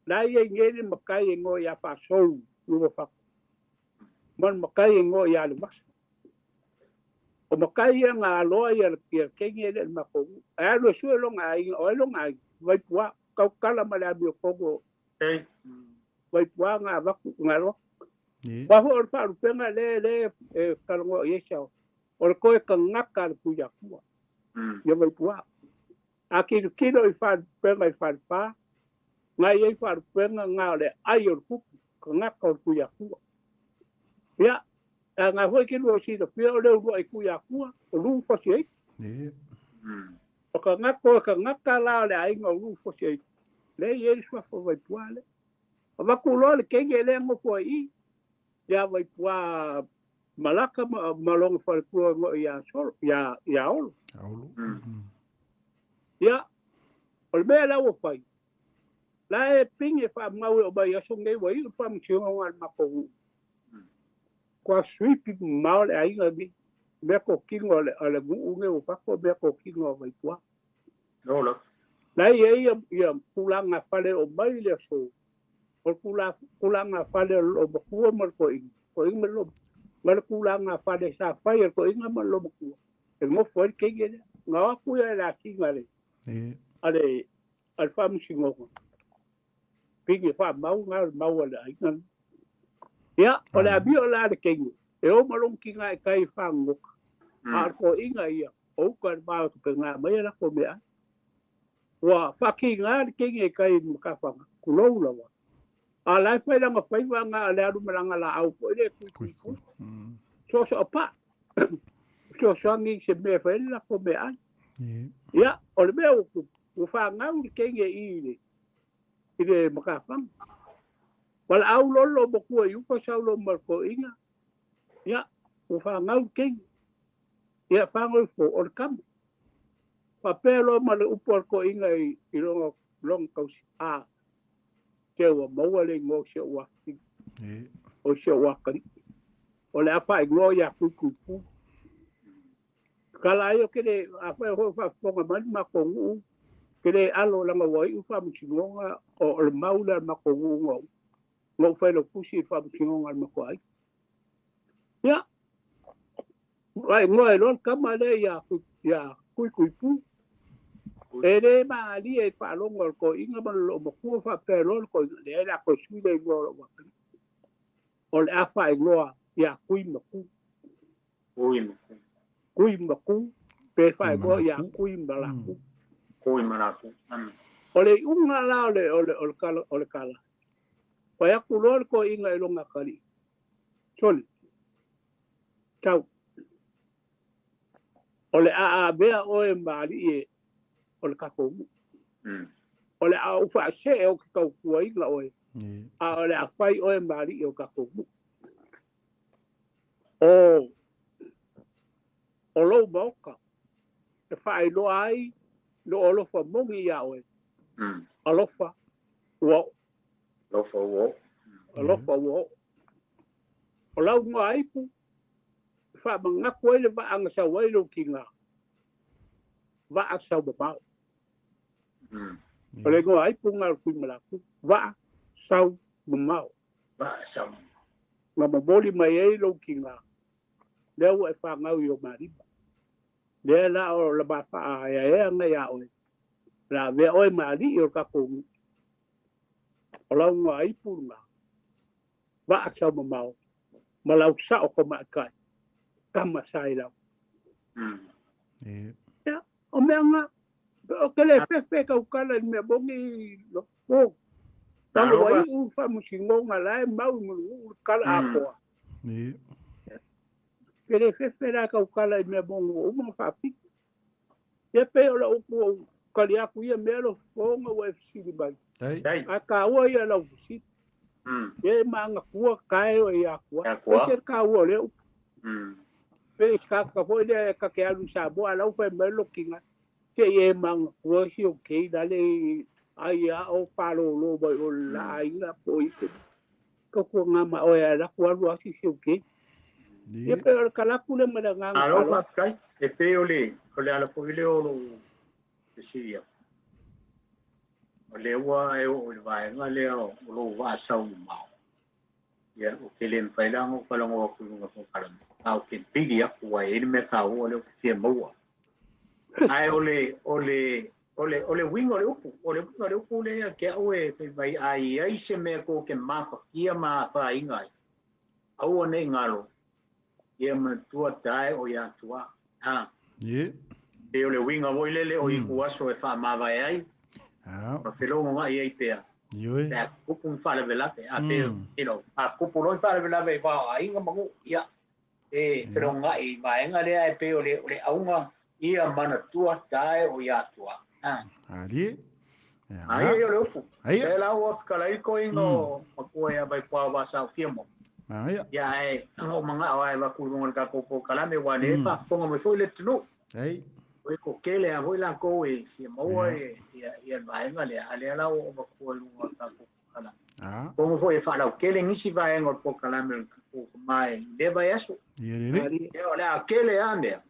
La e i ai nei le matai e igoa ia Faasou i Uafato ma le matai e igoa ia Levasa. O matai ia na aloa ia le teine lea i le matou nuu. Ae alu e sue lona aiga, o ai lona aiga? Vaipua. Tautala ma le amiotonu o Vaipua na avatu, na aloa. Aua foi o le faalupega lea lea e talanoa i ai Saoa, o le toe tagata a le Tuiatua ia Vaipua. A tilotilo i faalupega i Falefa, Ngai ai faalupega ga o le ai o le kupu kagaka o le Tuiatua. Ia, a ga foi ke lua silafia o le uluai Tuiatua o lu fasi ai. O kagaka o kagaka la o le aiga o lu fasi ai. Le i ai le suafa o Vaipua le. Avatu loa le keiki e lea nofo ai i. Ia Vaipua malaka ma lona faletua ngo ia solo ia Olo. Olo. Ia, o le mea la ua fai. La e pingi wha mau e o mai aso nei wa i wha mtionga ngā mako u. Kua suipi mao le ainga ni. Mea ko kingo le ale ngu nge o pako mea ko kingo o Vaipua. Lola. La ia ia ia kulanga fale o mai le aso. O kulanga fale o makua ma ko inga. Ko inga lo ma le kulanga fale sa fai ko inga ma lo makua. E ngofo e kenge le. Ngā aku ia la kinga le. Ale al whamusingonga. Pingi wha mau ngā mau ale ainga. Ia, o le abio la le kenge. E o malong ki ngā e kai whangoka. A ko inga ia, o uka le mau te ngā mai ala ko mea. Ua whaki ngā le kenge e kai makawhanga. Kulou lawa. A lai whai langa whaiwa ngā ale aru malanga la au po ile kui kui kui. So so pa. So so angi se mea whai la ko mea. Ia, o le mea o ua whangau le kenge i le makawhanga. Wala au lolo makua i uka saulo marko inga. Ia, ua whangau le kenge. Ia, whangau fo o le kama. Whapea loa ma le upu al ko inga i longa kausi. A, te ua maua le ingoa se ua whina. O se ua kari. O le awha ingoa ia kui kui pu. Kala ai o kere, a whai hoi whawhonga mani ma ko nguu. Kere alo langa wai u whamusingonga o le maula ma ko nguu ngau. Ngau whai lo pusi whamusingonga ma ko ai. Ia, wai ngoa e loa kama le ia kui kui pu. E le maali e whaalongo o ko inga ma lo makua whapea loa ko inga. Le la ko sui le ingoa lo wakali. O le awha ingoa ia kui maku. Kui maku. Kui maku. Pe wha ingoa ia kui malaku. Kui malaku. O le unga la o le kala. Wai aku loa ko inga e longa kali. Soli. Tau. O le a mea oe maali e o le kako mu. O le a uwha se e o ki kau kua inga oe. A o le a whai oe maali e o kako mu. O lou maoka. E whai loa ai no alofa mongi ia oe. Alofa ua o. Alofa ua o. Alofa ua o. O lau ngā aipu, wha mangaku ai le vaanga sau ai lo ki ngā. Vaa sau mamao. O le ngā aipu ngā kui malaku. Vaa sau mamao. Vaa sau mamao. Ngā mamoli mai ai lo ki ngā. Lea ua e whangau i o marima. Lea la o la mawha a ea ngai a oe. La vea oe maali i o kako ngu. O lau ngā aipu ngā. Vaa sau mamao. Ma lau sao ko maakai. Kama sai lau. Ia, o mea ngā. O ke le fefe kau kala ni mea bongi lo. O. Tanga wai u whamusingonga lae mau ngulu kala apoa. Ke le fefe la kau kala i mea bongi o uma whapiki. Ia pe o la upu o kali aku ia mea lo fonga ua e fisili mai. A ka ua ia lau fisili. Ia e maanga kua kae o ia kua. E se ka ua le upu. Pe ka ka foi le ka ke alu sa bo ala upe me lo kinga. Ke e maanga kua si o ke dale ai a o palo lo bai o la inga po i te. Ko ko ngā ma o e la kua lua si si o ke. Ia pe o kalaku le mala ngā. Alo kai e pe o le ala foi le o lo te siria. O le ua e o le vaenga le o lo va sau mau. Ia o ke le mfaila ngo kala ngo ku ngo ko kala. A o ke pili aku wa e me ka o le fia maua. Ai o le winga o le upu, o le winga o le upu le ke au e fai ai ai se me ko ke mafa kia ma fa inga. Au nei ngalo. Ia matua tae o ia tua. Ha. Ye. E o le winga mo ile le o i ku aso e fa mava ai. Ma felongo ngai ai pea. Ioe. Pe a tupu ni faalavelave, a pe, you know, a tupu loa ni faalavelave i va o aiga ma nuu, ia, e felogoga'i i vaega lea ae pei o le, o le auga ia manatua tae o ia atua. A. Alie. Ia. Aia ia o le upu. Aia. Lea la ua fetalai koiga o matua ia Vaipua o Vasaofia mo. Aia. Ia ae o mana'o ae avatu i luga o le tatou polokalame aua lea e faafofoga mai foi le atunuu. Ei. Oi ko kele a foi lakou e fia maua ia ia le vaega lea, a lea la ua ou avatua i luga o le tatou polokalame. Atonu foi e faalautele nisi vaega o le polokalame o le tatou tama i lea vaiaso. Ia lelei. Ia o le a kele lava mea.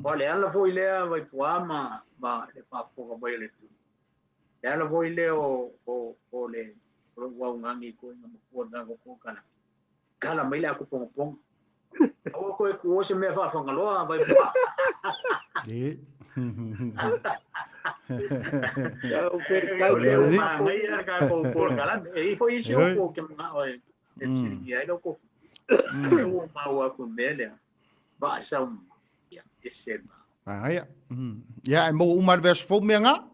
O le ala foi lea Vaipua ma ma le faafofoga mai o le atunuu. Le ala foi lea o o o le o lou augagi i koiga matua o le tatou polokalame. Tala mai le atu pongaponga. Aua koe tuua se mea faafagaloa Vaipua. E. O lea ua manaia le tatou polokalame. E i ai foi isi upu ou te manao e fesiligia ai lau tofi. O lea ua maua atu i le mea lea, vaa sau ia, ese ma. Manaia. Ia, e maua uma i le vaiaso fou mea na.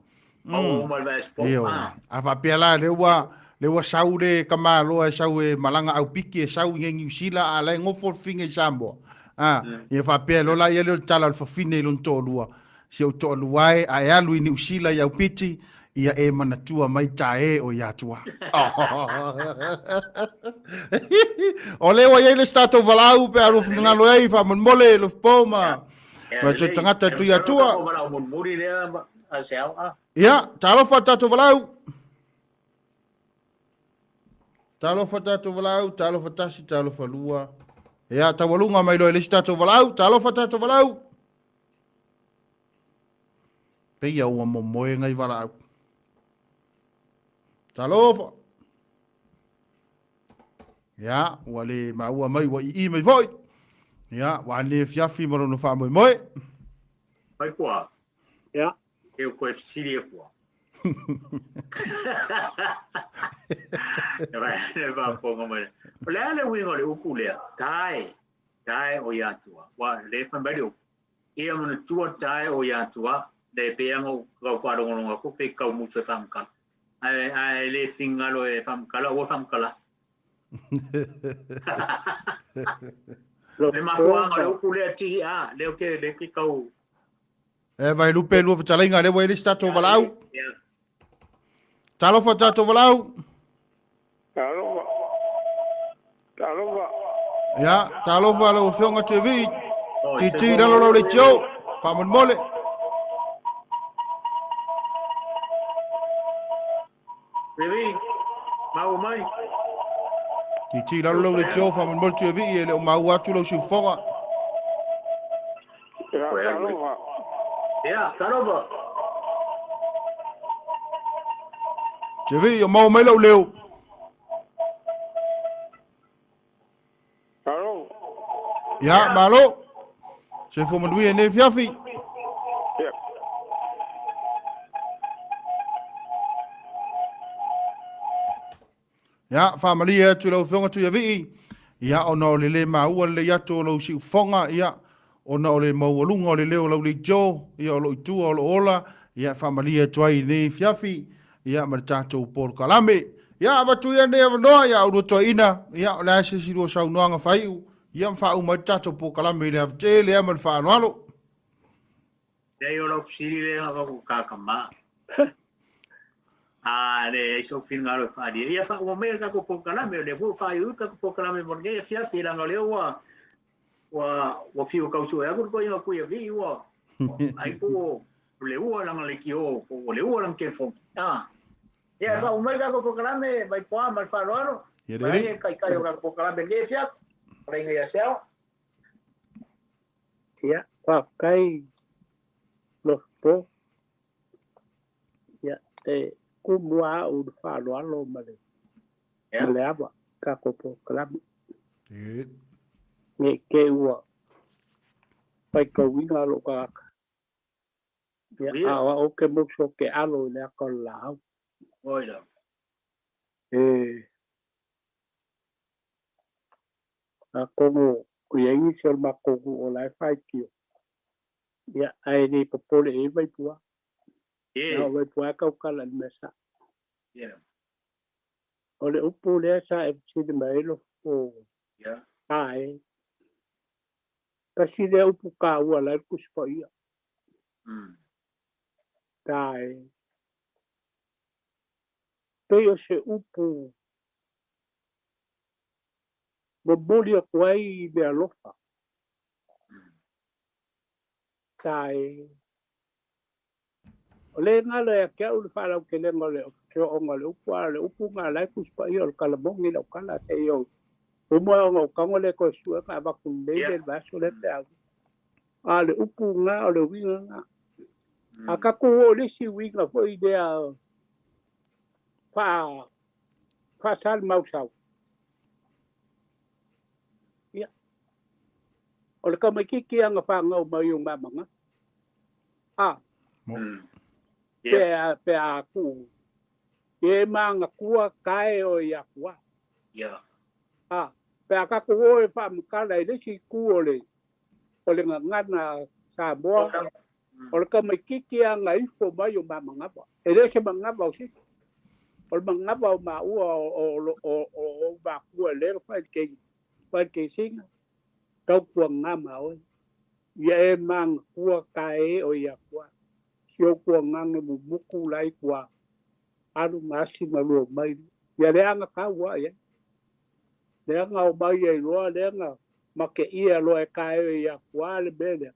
Maua uma i le vaiaso fou. Ioe. A faapea la, lea ua, lea ua sau le tamaloa e sau e malaga au piki e sau i Niu Sila a la e nofo le fafine i Samoa. A, ia faapea loa la ia lea o le tala o le fafine i lona toalua, si ou toalua e, a e alu i Niu Sila i Aupiti, ia e manatua mai ta e o ia atua. O lea ua i ai le isi tatou valaau pe a lua finagalo ai faamolemole Lofipo ma ma toe tagata e tui atua. Ia, talofa tatou valaau. Talofa tatou valaau, talofa tasi, talofa lua. Ia, taualuga mai loa i le isi tatou valaau, talofa tatou valaau. Peia ua momoe ngai valaau. Talofa. Ia, ua le maua mai, ua ii mai foi. Ia, ua ane fiafi ma lona faamoemoe. Mai kua. Ia. E o koe fesili e kua. E vai, e faafofoga mai. O le a le uiga o le upu lea? Tae, tae o ia atua. Ua le fai mai le upu. Ia manatua tae o ia atua, le pei lava ona ou tau faalogologo atu pe tau musu e faamatala. Ae, ae le finagalo e faamatala, aua faamatala. Le mafuaaga o le upu lea tihi a, lea ou te, lea ou te tau. E vai lupe lua fetalaiga, lea ua i ai le isi tatou valaau. Talofa tatou valaau. Talofa. Talofa. Ia, talofa lau Afioga Tuivii. Titi i lalo lau leitio. Faamolemole. Tuivii, maua mai. Titi i lalo lau leitio, faamolemole Tuivii, e le o maua atu lau siufofoga. Ia, talofa. Ia, talofa. Tuivii, o maua mai lau leo. Alo. Ia, malo. Soifua manuia i lenei afiafi. Ia. Ia, faamalie atu i lau Afioga Tuiavii, ia, ona o le le maua lelei atu o lou siufofoga, ia, ona o le maualuga o le leo o lau leitio, ia, o lo o i tua, o lo o ola, ia, faamalie atu ai i lenei afiafi, ia, ma le tatou polokalame. Ia, avatu ia lenei avanoa, ia, aulua toeaina, ia, o le a se isi lua saunoaga faaiu, ia, ma faauma ai le tatou polokalame i le ava tele lava ma le faaaloalo. Leai o lau fesili lea avatu kakama. A leai sou finagalo e faaalia. Ia faauma mai le tatou polokalame, o lea foi ua faaiuiu le tatou polokalame mo lenei afiafi, leaga o lea ua ua ua fiu e tau sue atu le toeaina Tuiavii ua ai po o le ua lana leitio po o le ua lana telefoni. A. Ia faauma mai le tatou polokalame Vaipoa ma le faaaloalo. Ia lelei. Mai taitai o le tatou polokalame lenei afiafi. Malaga ia Seao. Ia, faafetai Lofo. Ia, e kumu lava au i le faaaloalo ma le, ma le ava i tatou polokalame. Ne i te i ua faitauina lou tagata. Ia, a o au ou te musu ou te alo i le ata o le laau. E Atonu i ai nisi o le matou nuu o la e faitio, ia, ae le popole i ai Vaipua. Na o Vaipua e tautala i le mea sao. O le upu lea sa e fesili mai ai lofo ae. Tasi lea upu taua la e le Tusi Paia. Tae. Pei o se upu momoli atu ai i le alofa. Tae. O le galo ia te au le faalautelega o le feooga o le upu, a o le upu na la e Tusi Paia o le tala moni lau tala seia o uma ona ou tago lea toe sue na avatu lelei le vaiaso lea pe a. A o le upu na o le uiga na. A tatou oo i le isi uiga foi lea faa faasalimausau, ia, o le tamaitiiti lava na fanau mai o Mamagafa. A. Pe a, pe a ku. E manatua kae o ia kua. A. Pe a tatou o e faamatala i le isi itu o le, o le gagana Samoa, o le tamaitiiti lava na ifo mai o Mamagafa. E le o se manava o se isi. O le manava o maua o, o, o, o, o matua e le fai le kei, fai le keisiga, tautuaga ma oe. Ia e manatua kae o ia kua. Si ou tuagaga mumuku la i tua alu ma asi ma lua mai. Ia leaga tau a ia. Leaga o mai ai loa, leaga mateia loa e kae o ia kua le mea lea.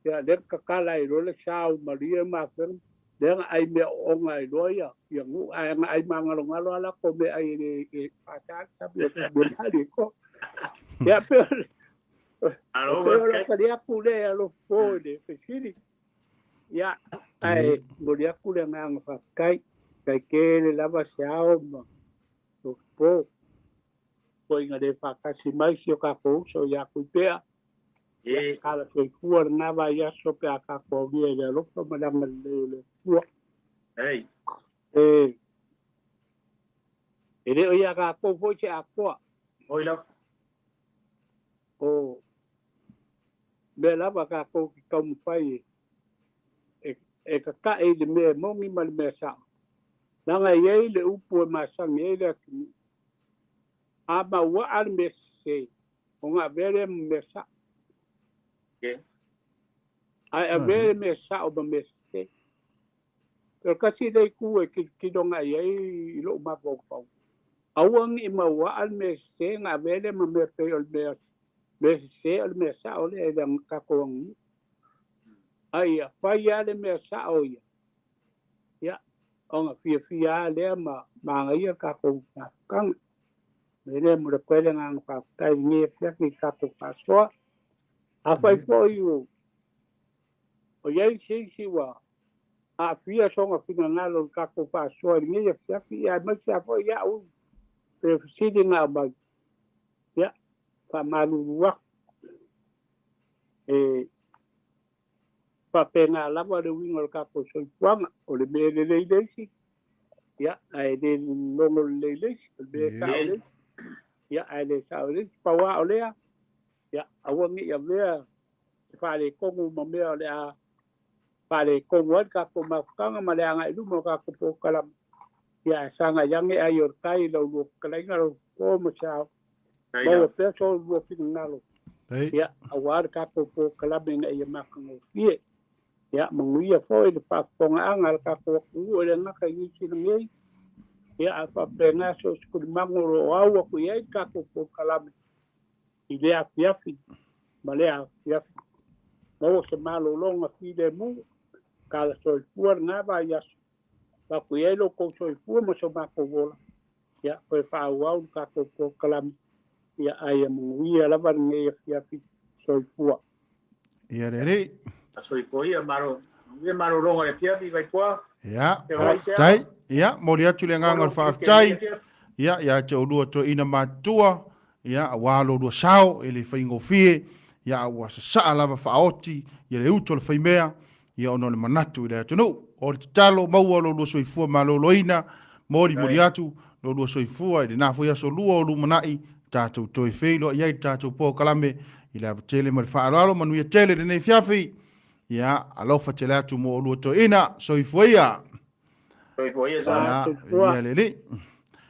Ia lea tatala ai loa le sa o malie ma afega. Leaga ai mea ooga ai loa ia, ia nuu. Ae na ai magalogalo a latou mea ai e e faasa sabi o sabi o mali ko. Ia pe o pe o le tali atu lea alofa po i le fesili. Ia, ae momoli atu le agaga faafetai. Tai tele lava se ao ma po foi ina le faatasi mai si o tatou uso ia Tuipea. Ia, tala soifua lena vaiaso pe a tatou aulia i le alofa ma le agalelei o le Atua. E, e le o ia tatou foi se atoa. O mea lava tatou te taumafai e, e tatae i le mea e moni ma le mea sao. Leaga e i ai le upu e masani ai le atunuu, a mauaa le mea sese, ona avea lea ma mea sao. Ae avea le mea sao ma mea sese. O le tasi lea itu e tilotilo agai i ai i lou mafaufau, aua ne i mauaa le mea sese ona avea lea ma mea pei o le mea mea sese o le mea sao lea i le tatou aganuu. A ia fai lava le mea sao ia, ia, ona fiafia lava lea ma manaia le tatou mafutaga. O le mea lea e momoli atu ai le agaga faafetai i lenei afiafi i le tatou faasoa. Afai foi o i ai se isi ua aafia sona finagalo i le tatou faasoa i lenei afiafi, ia aemaise lava foi au pe fesili na aumai, ia, faamalulu atu. E faapena lava le uiga o le tatou soifuaga, o le mea e lelei le isi, ia, ae le logo lelei le isi, o le mea e sao le isi, ia, ae le sao le isi. Pau lava o lea, ia, aua ne i avea se faaletonu ma mea o le a faaletonu ai le tatou mafutaga ma le agai i luma o tatou polokalame. Ia, ae sagai ane ai o le tai i lau lua fetalaiga, lau fofo ma se ao, maua pea so lua finagalo, ia, aua le tatou polokalame ina ia matagofie. Ia, manuia foi le faafofogaaga a le tatou atunuu e le gata i Niu Sila nei, ia, ae faapena so o se tulimago o lo o au atu i ai le tatou polokalame i lea afiafi ma lea afiafi. Maua se malologa filemu, tala soifua lena vaiaso, avatu i ai lo outou soifua ma so matou ola, ia toe faaauau le tatou polokalame, ia ae ia manuia lava lenei afiafi. Soifua. Ia le alii. Soifua ia, malo. Manuia malologa o le afiafi, Vaipua. Ia, faafetai. Ia, momoli atu le agaga o le faafetai. Ia, ia te oulua toeaina matutua, ia, aua lo lua sao e le faigofie, ia, a ua sasaa lava faaoti ia le utu o le faimea, ia, ona o le manatu i le atunuu. O le tatalo, maua lo lua soifua maloloina, molimoli atu lo lua soifua i lena foi aso lua o lumanai, tatou toe feiloai ai i le tatou polokalame i le ava tele ma le faaaloalo. Manuia tele lenei afiafi. Ia, alofa tele atu mo oulua toeaina. Soifua ia. Soifua ia, sa. Ia, ia le alii.